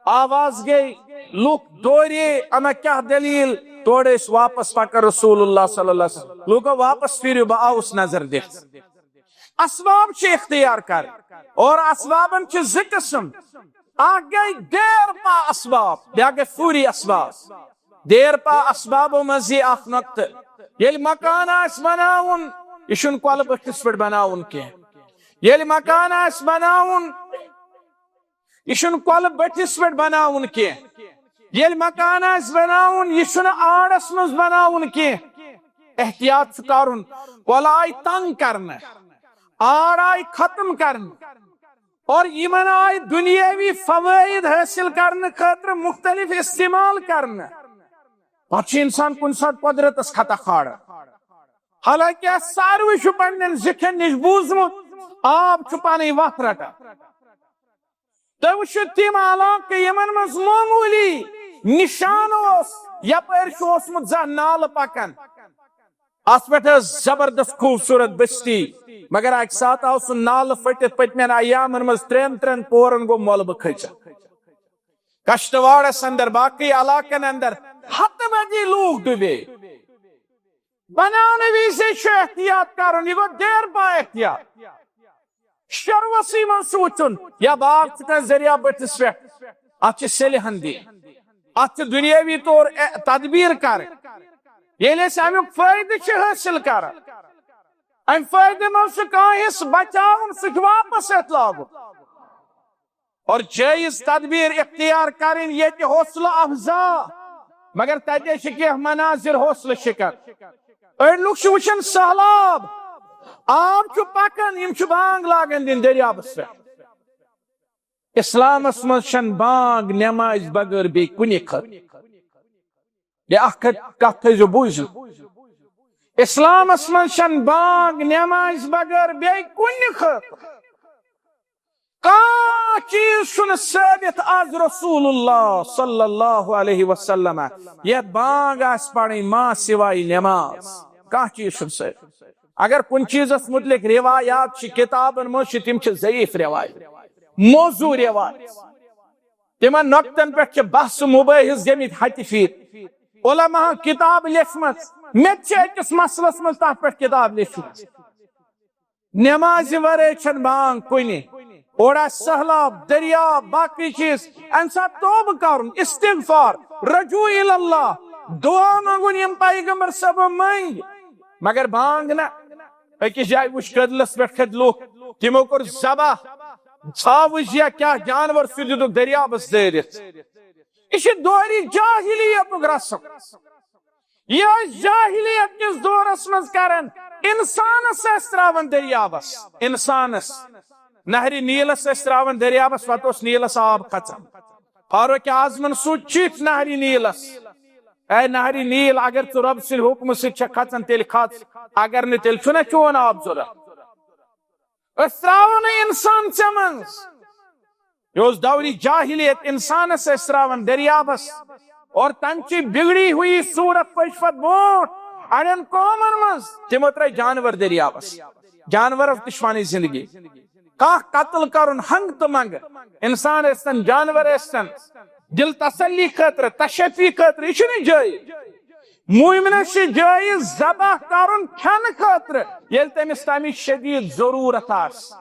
آواز گٔے، لُکھ دورے، اما کیٛاہ دٔلیٖل؟ تورٕ ٲسۍ واپس پکان رسول اللہ صلی اللہ علیہ وسلم۔ لوٗکو، واپس پھیٖرِو، بہٕ آوُس نظر دِتھ۔ اسباب چھِ اختیار کرٕنۍ، اور اسبابن چھِ زٕ قٕسم، اکھ گٔے دیر پا اسباب، بیٛاکھ گٔے فوری اسباب۔ دیر پا اسبابو منٛز یہِ اکھ نۄقطہٕ، ییٚلہِ مکان آسہِ بناوُن، یہِ چھُنہٕ کۄلہٕ بٔٹھِس پٮ۪ٹھ بناوُن کینٛہہ۔ ییٚلہِ مکان آسہِ بناوُن، یہِ چھُنہٕ کۄلہٕ بٔٹھِس پٮ۪ٹھ بناوُن کینٛہہ۔ ییٚلہِ مکان آسہِ بناوُن، یہِ چھُنہٕ آڑس منٛز بناوُن کینٛہہ۔ احتیاط چھُ کرُن۔ کۄلہٕ آیہِ تنگ کرنہٕ، آڑ آیہِ ختم کرنہٕ، اور یِمن آیہِ دُنیٲوی فوٲیِد حٲصِل کرنہٕ خٲطرٕ مُختٔلِف استعمال کرنہٕ۔ پتہٕ چھُ انسان کُنہِ ساتہٕ قۄدرتس خطا کھاران۔ حالانکہ اَسہِ ساروٕے چھُ پننٮ۪ن زِٹھٮ۪ن نِش بوٗزمُت، آب چھُ پنٕنۍ وَتھ رٹان۔ تُہۍ وٕچھِو تِم علاقہٕ یِمن منٛز معموٗلی نِشان اوس، یپٲرۍ چھُ اوسمُت زانٛہہ نالہٕ پکان۔ اتھ پٮ۪ٹھ ٲس زبردست خوٗبصوٗرت بستی، مگر اکہِ ساتہٕ آو سُہ نالہٕ پھٔٹِتھ، پٔتمٮ۪ن ایامن منٛز ترٛٮ۪ن ترٛٮ۪ن پورن گوٚو مۄلبہٕ کھٔژِتھ۔ کشتواڑس اندر، باقٕے علاقن اندر ہتہٕ بٔدی لوٗکھ ڈُبے۔ بناونہٕ وِزے چھُ احتیاط کرُن، یہِ گوٚو دیر با احتیاط۔ شروسٕے منٛز چھُ وٕچھُن، یا باغ چھُ کانٛہہ ذٔریعہٕ بٔٹھِس پٮ۪ٹھ، اتھ چھِ سیٚلہِ ہن دِنۍ، اتھ چھِ دُنیٲوی طور اے-، تدبیر کرٕنۍ۔ ییٚلہِ أسۍ امیُک فٲیدٕ چھِ حٲصِل کران، امہِ فٲیدٕ منٛز چھُ کانٛہہ حصہٕ بچاوُن، سُہ چھُ واپس اتھ لاگُن۔ اور جٲیز تدبیر اختیار کرٕنۍ ییٚتہِ حوصلہٕ افزا، مگر تتہِ چھِ کینٛہہ مناظر حوصلہٕ شکن۔ أڑۍ لُکھ چھِ وٕچھان سہلاب، آب چھُ پکان، یِم چھِ بانگ لاگان دِنۍ دٔریابس پٮ۪ٹھ۔ اسلامس منٛز چھنہٕ بانگ نمازِ بغٲر بیٚیہِ کُنہِ خٲطرٕ۔ بیٚیہِ اکھ کتھ، کتھ تھٲیزیو بوٗزِو، اسلامس منٛز چھنہٕ بانگ نمازِ بغٲر بیٚیہِ کُنہِ خٲطرٕ۔ کانٛہہ چیٖز چھُنہٕ ثٲبت از رسول اللہ صلی اللہ علیہ وسلم یتھ بانگ آسہِ پرٕنۍ ما سوائے نماز۔ کانٛہہ چیٖز چھُنہٕ ثٲبت۔ اگر کُنہِ چیٖزس متعلق روایات چھِ کتابن منٛز چھِ، تِم چھِ ضعیف روایت، موضوع روایت۔ تِمن نۄقطن پٮ۪ٹھ چھِ بحث و مباحث گٔمٕتۍ ہتہِ پھیٖرۍ۔ علماہن کتاب لیچھمٕژ، مےٚ تہِ چھِ أکِس مسلس منٛز تتھ پٮ۪ٹھ کتاب لیچھمٕژ۔ نمازِ ورٲے چھنہٕ بانگ کُنہِ۔ اورٕ آسہِ سہلاب، دٔریاو، باقٕے چیٖز، امہِ ساتہٕ توبہٕ کرُن، استغفار، رجوع الی اللہ، دعا منٛگُن، یِم پیغمبر صٲبو منٛگۍ۔ مگر بانگ نہ۔ أکِس جایہِ وٕچھ، کٔدلس پٮ۪ٹھ کھٔتۍ لُکھ، تِمو کوٚر ذبح، ژھاوٕج یا کیٛاہ جانور، سُہ دِتُکھ دٔریابس دٲرِتھ۔ یہِ چھُ دورِ جاہلیتُک رسم۔ یہِ ٲسۍ جاہلیت کِس دورس منٛز کران۔ انسانس ٲسۍ تراوان دٔریابس، انسانس۔ نہرِ نیلس ٲسۍ تراوان دٔریابس، پتہٕ اوس نیلس آب کھژان۔ فاروق اعظمن سوٗز چِٹھۍ نہرِ نیلس، اے نہرِ نیل، اگر ژٕ رۄب سٕنٛدِ حُکمہٕ سۭتۍ چھکھ کھژان، تیٚلہِ کھژ، اگر نہٕ، تیٚلہِ چھُنہ چون آب ضروٗرت۔ أسۍ ترٛاوو نہٕ انسان ژےٚ منٛز۔ یہِ اوس دورِ جاہلیت، انسانس ٲسۍ ترٛاوان دٔریابس۔ اور تمچی بگڑی ہوئی صورت پٔچ پتہٕ برونٛٹھ اڑٮ۪ن قومن منٛز، تِمو ترٛٲے جانور دٔریابس۔ جانورو تہِ چھِ پنٕنۍ زندگی۔ کانٛہہ قتل کرُن ہنٛگہٕ تہٕ منٛگہٕ، انسان ٲسۍتن، جانور ٲسۍتن، دل تسلی خٲطرٕ، تشفی خٲطرٕ، یہِ چھُنہٕ جٲیز۔ مومنس چھِ جٲیز ذبح کرُن کھٮ۪نہٕ خٲطرٕ، ییٚلہِ تٔمِس تمِچ شدید ضروٗرت آسہِ۔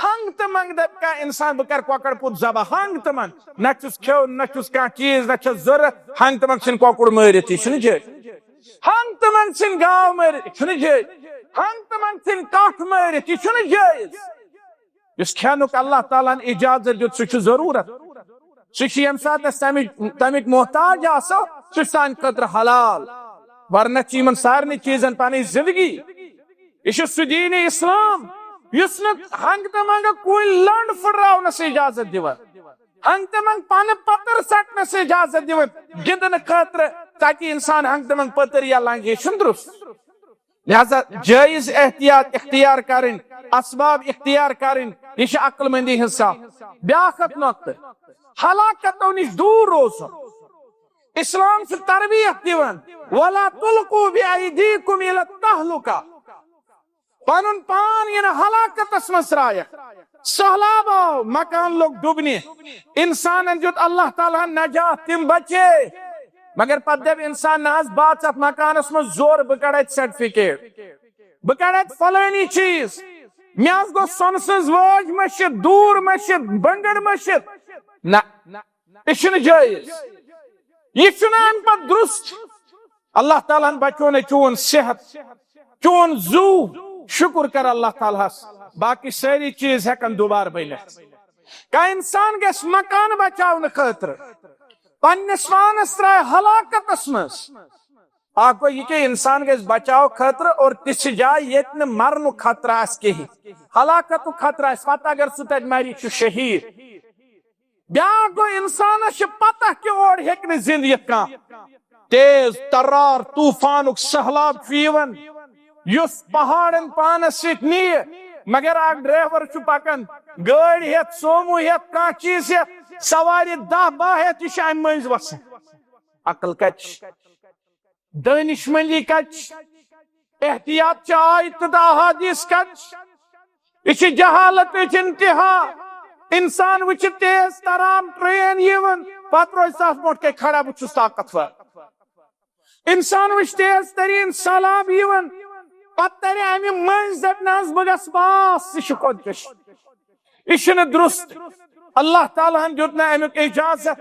ہنٛگہٕ تہٕ منٛگہٕ دپہِ کانٛہہ انسان، بہٕ کرٕ کۄکر پوٗت ذبح، ہنٛگہٕ تہٕ منٛگہٕ، نہ چھُس کھیوٚن، نہ چھُس کانٛہہ چیٖز، نہ چھس ضروٗرت، ہنٛگہٕ تہٕ منٛگہٕ ژھٕنہِ کۄکُر مٲرِتھ، یہِ چھُنہٕ جٲیز۔ ہنٛگہٕ تہٕ منٛگہٕ ژھٕنہِ گاو مٲرِتھ، یہِ چھُنہٕ جٲیز۔ ہنٛگہٕ تہٕ منٛگہٕ ژھٕنہِ کٹھ مٲرِتھ، یہِ چھُنہٕ جٲیز۔ یُس کھٮ۪نُک اللہ تعالیٰ ہن اجازت دیُت، سُہ چھُ ضروٗرت۔ سُہ چھُ ییٚمہِ ساتہٕ أسۍ تَمِچ، تَمِکۍ محتاج آسو، سُہ چھُ سانہِ خٲطرٕ حلال۔ ورنہ چھُ یِمن سارنٕے چیٖزن پنٕنۍ زندگی۔ یہِ چھُ سُہ دیٖنِ اسلام یُس نہٕ ہنٛگہٕ تہٕ منٛگہٕ کُلۍ لنٛڈ پھٕٹراونس اجازت دِوان، ہنٛگہٕ تہٕ منٛگہٕ پنہٕ پتر ژٹنس اجازت دِوان گِنٛدنہٕ خٲطرٕ، تاکہِ انسان ہنٛگہٕ تہٕ منٛگہٕ پتر یا لنٛجہِ، یہِ چھُنہٕ درست۔ لہذا جٲیز احتیاط اختیار کرٕنۍ، اسباب اختیار کرٕنۍ، یہِ چھِ عقل مندی ہٕنٛز صف۔ بیاکھ اکھ نۄقطہٕ، ہلاکتو نِش دوٗر روزُن۔ اسلام چھُ تربیت دِوان، "ولا تلقوا بأيديكم إلى التهلكة"۔ پنُن پان یِنہٕ ہلاکتس منٛز ترٛایکھ۔ سہلاب آو، مکان لوٚگ ڈُبنہِ، انسانن دیُت اللہ تعالیٰ ہن نجات، تِم بچے۔ مگر پتہٕ دپہِ انسان، "نہ حظ، بہٕ اژٕ اتھ مکانس منٛز زورٕ، بہٕ کڑٕ اتہِ سرٹیفکیٹ، بہٕ کڑٕ اتہِ فلٲنی چیٖز، مےٚ حظ گوٚژھ سۄنہٕ سٕنٛز وٲج مٔشِتھ، دوٗر مٔشِتھ، بنٛگٕر مٔشِتھ۔" نہ، یہِ چھُنہٕ جٲیز، یہِ چھُنہٕ امہِ پتہٕ درست۔ اللہ تعالیٰ ہن بچونے چون صحت، چون زُو، شُکر کر اللہ تعالیٰ ہس، باقٕے سٲری چیٖز ہٮ۪کن دوبارٕ بٔنِتھ۔ کانٛہہ انسان گژھِ مکان بچاونہٕ خٲطرٕ پننِس پانس ترٛایہِ ہلاکتس منٛز۔ اکھ گوٚو یہِ کہِ انسان گژھِ بچاو خٲطرٕ اور تِژھِ جایہِ ییٚتہِ نہٕ مرنُک خطرٕ آسہِ کِہیٖنۍ، ہلاکتُک خطرٕ آسہِ، پتہٕ اگر سُہ تتہِ مرِ، یہِ چھُ شہیٖد۔ بیاکھ گوٚو، انسانس چھِ پتہ کہِ اورٕ ہیٚکہِ نہٕ زِندٕ یِتھ کانٛہہ۔ تیز ترار طوفانُک سہلاب چھُ یِوان، یُس پہاڑن پانس سۭتۍ نِیہِ، مگر اکھ ڈرائیور چھُ پکان گٲڑۍ ہٮ۪تھ، سومو ہٮ۪تھ، کانٛہہ چیٖز ہٮ۪تھ، سوارِ دَہ باہ ہٮ۪تھ، یہِ چھُ امہِ مٔنٛزۍ وسان۔ عقل کتہِ چھِ؟ دٲنِش مندی کتہِ چھِ؟ احتیاط چہِ آیتہٕ تہٕ احادیث کتہِ چھِ؟ یہِ چھِ جہالتٕچ انتہا۔ انسان وٕچھِ تیز تران ٹرین یِوان، پتہٕ روزِ تتھ برونٛٹھ کَنہِ کھڑا، "بہٕ چھُس طاقتور۔" انسان وٕچھ تیز ترین سہلاب یِوان، پتہٕ ترِ امہِ مٔنٛزۍ، دپہِ، نہ حظ، بہٕ گژھٕ پاس، یہِ چھُ خودکشی، یہِ چھُنہٕ درست۔ اللہ تعالیٰ ہن دیُت نہٕ امیُک اجازت،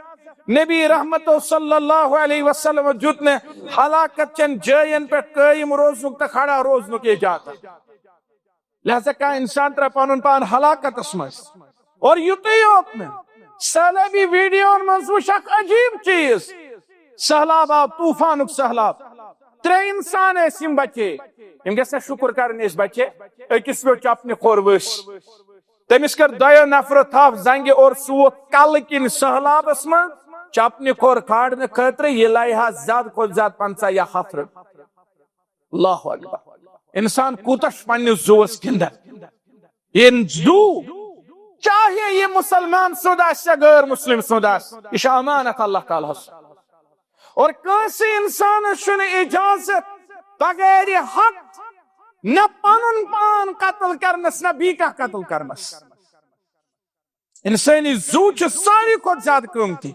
نبی رحمتو صلی اللہ علیہ وسلم دیُت نہٕ ہلاکت چٮ۪ن جاین پٮ۪ٹھ قٲیِم روزنُک تہٕ کھڑا روزنُک اجازت۔ لہذا کانٛہہ انسان ترٛاوِ پنُن پان ہلاکتس منٛز۔ اور یُتُے یوت نہٕ، سہلابی ویڈیون منٛز وٕچھ اکھ عجیب چیز، سہلاب آو، طوفانُک سہلاب، ترٛےٚ انسان ٲسۍ، یِم بچے۔ یِم گژھِ نا شُکر کرٕنۍ، أسۍ بچے۔ أکِس پیوٚو چپنہِ کھۄر ؤسۍ، تٔمِس کٔر دۄیو نفرو تھپھ زنگہِ اور سُہ ووت کلہٕ کِنۍ سہلابس منٛز چپنہِ کھۄر کھارنہٕ خٲطرٕ۔ یہِ لایہِ ہا زیادٕ کھۄتہٕ زیادٕ پنژاہ یا ہتھ رۄپیہِ۔ اللہ اکبر۔ انسان کوٗتاہ چھُ پننِس زُوَس گِنٛدان۔ یہِ زُو، چاہے یہِ مسلمان سُنٛد آسہِ یا غٲر مسلم سُنٛد آسہِ، یہِ چھُ امانت اللہ تعالیٰ ہس۔ اور کٲنٛسہِ انسانس چھُنہٕ اجازت بغیر حق نہ پنُن پان قتل کرنس، نہ بیٚیہِ کانٛہہ قتل کرنس۔ انسٲنی زُو چھُ ساروی کھۄتہٕ زیادٕ قۭمتی۔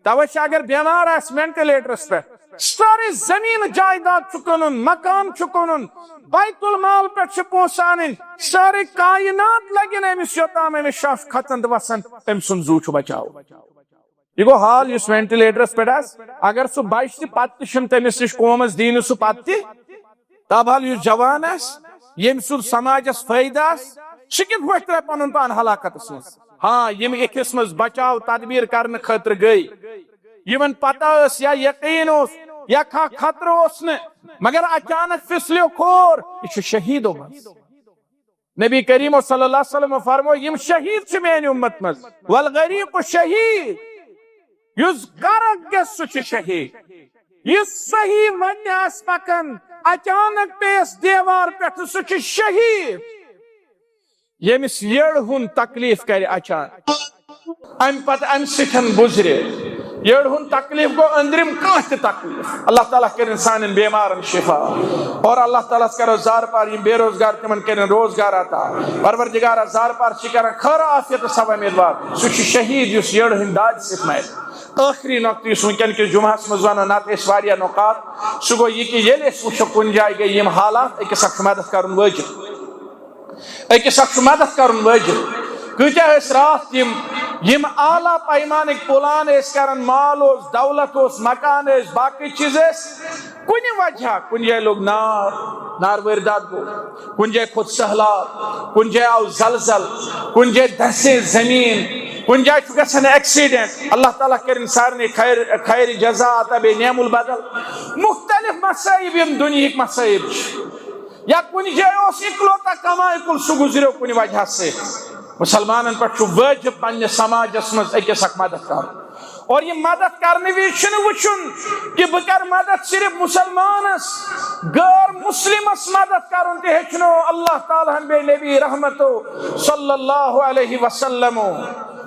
توے چھُ، اگر بٮ۪مار آسہِ وینٹیلیٹرس پٮ۪ٹھ، سٲرٕے زٔمیٖن جایداد چھُ کٕنُن، مکان چھُ کٕنُن، بیت المال پٮ۪ٹھ چھِ پونٛسہٕ انٕنۍ، سٲرٕے کائنات لگن أمِس، یوٚتام أمِس شاہ چھُ کھژان تہٕ وسان، أمۍ سُنٛد زُو چھُ بچاوُن۔ یہِ گوٚو حال یُس وینٹیلیٹرس پٮ۪ٹھ آسہِ، اگر سُہ بچہِ تہِ، پتہٕ تہِ چھُنہٕ تٔمِس نِش قومس دِنہٕ سُہ پتہٕ تہِ۔ تابحال یُس جوان آسہِ، ییٚمہِ سُنٛد سماجس فٲیدٕ آسہِ، سُہ کِتھ پٲٹھۍ ترٛاوِ پنُن پان ہلاکتس منٛز؟ ہاں، ییٚمہِ أکِس منٛز بچاو تدبیر کرنہٕ خٲطرٕ گٔے، یِمن پتہ ٲس یا یقین اوس یا کانٛہہ خطرٕ اوس نہٕ، مگر اچانک پھسلیو کھور، یہِ چھُ شہیدو منٛز۔ نبی کریم صلی اللہ علیہ وسلم فرمو، یِم شہید چھِ میانہِ امت منٛز، والغریق شہید، یُس غرق گژھِ سُہ چھُ شہید، یُس صحیح وتہِ آسہِ پکان، اچانک پیٚیس دیوار پٮ۪ٹھٕ، سُہ چھُ شہید۔ ییٚمِس یٔڑ ہُنٛد تکلیف کرِ اچانک، امہِ پتہٕ امہِ سۭتۍ گُزرِ۔ یٔڑ ہُنٛد تکلیف گوٚو أنٛدرِم کانٛہہ تہِ تکلیف۔ اللہ تعالیٰ کٔرِن سانٮ۪ن بیمارن شفا، اور اللہ تعالیٰ ہس کرو زارٕ پار، یِم بے روزگار تِمن کٔرِن روزگار عطا۔ پروردگارا، زارٕ پار چھِ کران خٲر عافیتس سوا امیدوار، سُہ چھُ شہید یُس یٔڑ ہٕنٛدِ دادِ سۭتۍ مرِ۔ ٲخری نقطہٕ یُس وٕنکٮ۪ن کِس جمعہس منٛز ونو، نتہٕ ٲسۍ واریاہ نقاط، سُہ گوٚو یہِ کہِ ییٚلہِ أسۍ وٕچھو کُنہِ جایہِ گٔے یِم حالات، أکِس اکھ چھُ مدد کرُن وٲجب۔ أکِس اکھ چھُ مدد کرُن وٲجب۔ کۭتیاہ ٲسۍ راتھ تِم، یِم اعلیٰ پیمانٕکۍ پلان ٲسۍ کران، مال اوس، دولت اوس، مکان ٲسۍ، باقٕے چیٖز ٲسۍ، کُنہِ وجہ، کُنہِ جایہِ لوٚگ نار، ناروٲرۍ دۄد گوٚو، کُنہِ جایہِ کھوٚت سہلاب، کُنہِ جایہِ آو زلزل، کُنہِ جایہِ دسے زٔمیٖن، کُنہِ جایہِ چھُ گژھان ایکسیڈنٹ۔ اللہ تعالیٰ کٔرِن سارنٕے خیر، خیر جزا عطا، بیٚیہِ نعم البدل۔ مختلف مصائب، یِم دُنیہٕکۍ مصائب چھِ۔ یا کُنہِ جایہِ اوس اِکلوتا کمایہِ کُل، سُہ گُزریو کُنہِ وجہ سۭتۍ۔ مُسلمانن پٮ۪ٹھ چھُ وٲجِب پننِس سماجس منٛز أکِس اکھ مدد کرُن۔ اور یہِ مدد کرنہٕ وِزِ چھُنہٕ وٕچھُن کہِ بہٕ کرٕ مدد صرف مُسلمانس، غٲر مُسلِمس مدد کرُن تہِ ہیٚچھنو اللہ تعالیٰ ہن بیٚیہِ نبی رحمتو صلی اللہ علیہ وسلمو۔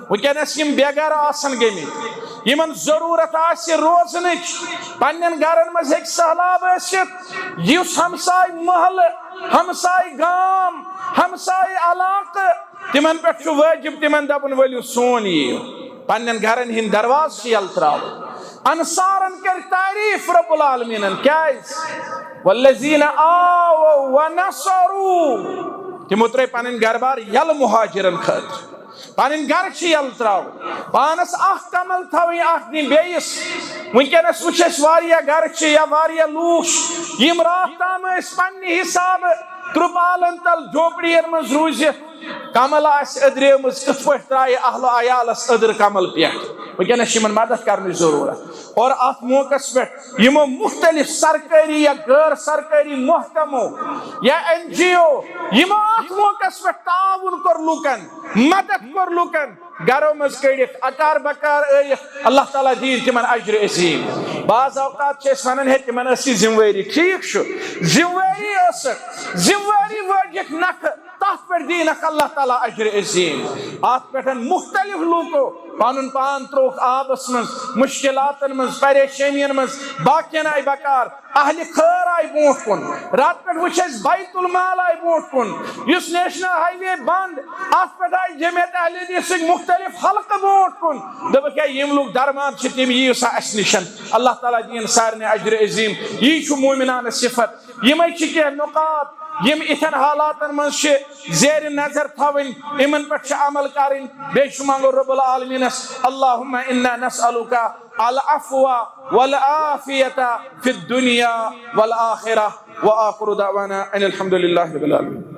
وٕنکیٚنس یِم بے گرٕ آسن گٔمٕتۍ، یِمن ضروٗرت آسہِ روزنٕچ، پننٮ۪ن گرن منٛز ہیٚکہِ سہلاب ٲسِتھ، یُس ہمساے محلہٕ، ہمساے گام، ہمساے علاقہٕ، تِمن پٮ۪ٹھ چھُ وٲجِب، تِمن دپُن، ؤلِو سون یِیِو، پننٮ۪ن گرن ہٕنٛدۍ دروازٕ چھِ یلہٕ ترٛاوٕنۍ۔ انصارن کٔرۍ تعریٖف رب العالمیٖنن، کیازِ؟ والذین آووا ونصروا، تِمو ترٲے پنٕنۍ گرٕ بار یلہٕ مہاجرن خٲطرٕ۔ پنٕنۍ گرٕ چھِ یلہٕ ترٛاوٕنۍ، پانس اکھ کمل تھاوٕنۍ، اکھ دِنۍ بیٚیِس۔ وٕنکیٚنس وٕچھ اَسہِ، واریاہ گرٕ چھِ یا واریاہ لوٗکھ چھِ، یِم راتھ تام ٲسۍ پننہِ حسابہٕ ترپالن تل جھوپڑین منٛز روٗزِتھ، کمل آسہِ أدریمٕژ، کِتھ پٲٹھۍ ترٛایہِ اہل و عیالس أدٕر کمل پٮ۪ٹھ؟ وٕنکیٚنس چھِ یِمن مدد کرنٕچ ضروٗرت۔ اور اتھ موقعس پٮ۪ٹھ یِمو مختلف سرکٲری یا غٲر سرکٲری محکمو یا این جی او، یِمو اتھ موقعس پٮ۪ٹھ تعاوُن کوٚر لوٗکن، مدد کوٚر لوٗکن، گرو منٛز کٔڑِکھ، اکار بکار ٲیِکھ، اللہ تعالیٰ دِیِن تِمن اجر عظیٖم۔ بعض اوقات چھِ أسۍ ونان، ہے، تِمن ٲس یہِ ذمہٕ وٲری۔ ٹھیٖک چھُ، ذمہٕ وٲری ٲسٕکھ، ذمہٕ وٲری وٲجِکھ نکھٕ، اتھ پٮ۪ٹھ دینکھ اللہ تعالیٰ اجر عظیم۔ اتھ پٮ۪ٹھ مختلف لوکو پنُن پان ترووُکھ آبس منٛز، مشکلاتن منٛز، پریشٲنین منٛز، باقین آیہِ بکار، اہل خیر آیہِ برونٛٹھ کُن۔ راتہٕ پٮ۪ٹھ وٕچھ اَسہِ بیت المال آیہِ برونٛٹھ کُن، یُس نیشنل ہائی وے بند، اتھ پٮ۪ٹھ آیہِ جمعیت اہل حدیثٕکۍ مختلف حلقہٕ برونٛٹھ کُن۔ دوٚپُکھ، ہے، یِم لوٗکھ درمان چھِ، تِم یِیِو سا اَسہِ نِش۔ اللہ تعالیٰ دِیِن سارنٕے اجر عظیم۔ یی چھُ مومنانہٕ صفت۔ یِمے چھِ کینٛہہ نُقاط، یِم اِتھٮ۪ن حالاتن منٛز چھِ زیر نظر تھاوٕنۍ، یِمن پٮ۪ٹھ چھِ عمل کرٕنۍ۔ بیٚیہِ چھُ منٛگُن رب العالمینس، اللہم انا نسألک العفو والعافیۃ فی الدنیا والآخرہ۔ وآخر دعوانا ان الحمد للہ رب العالمین۔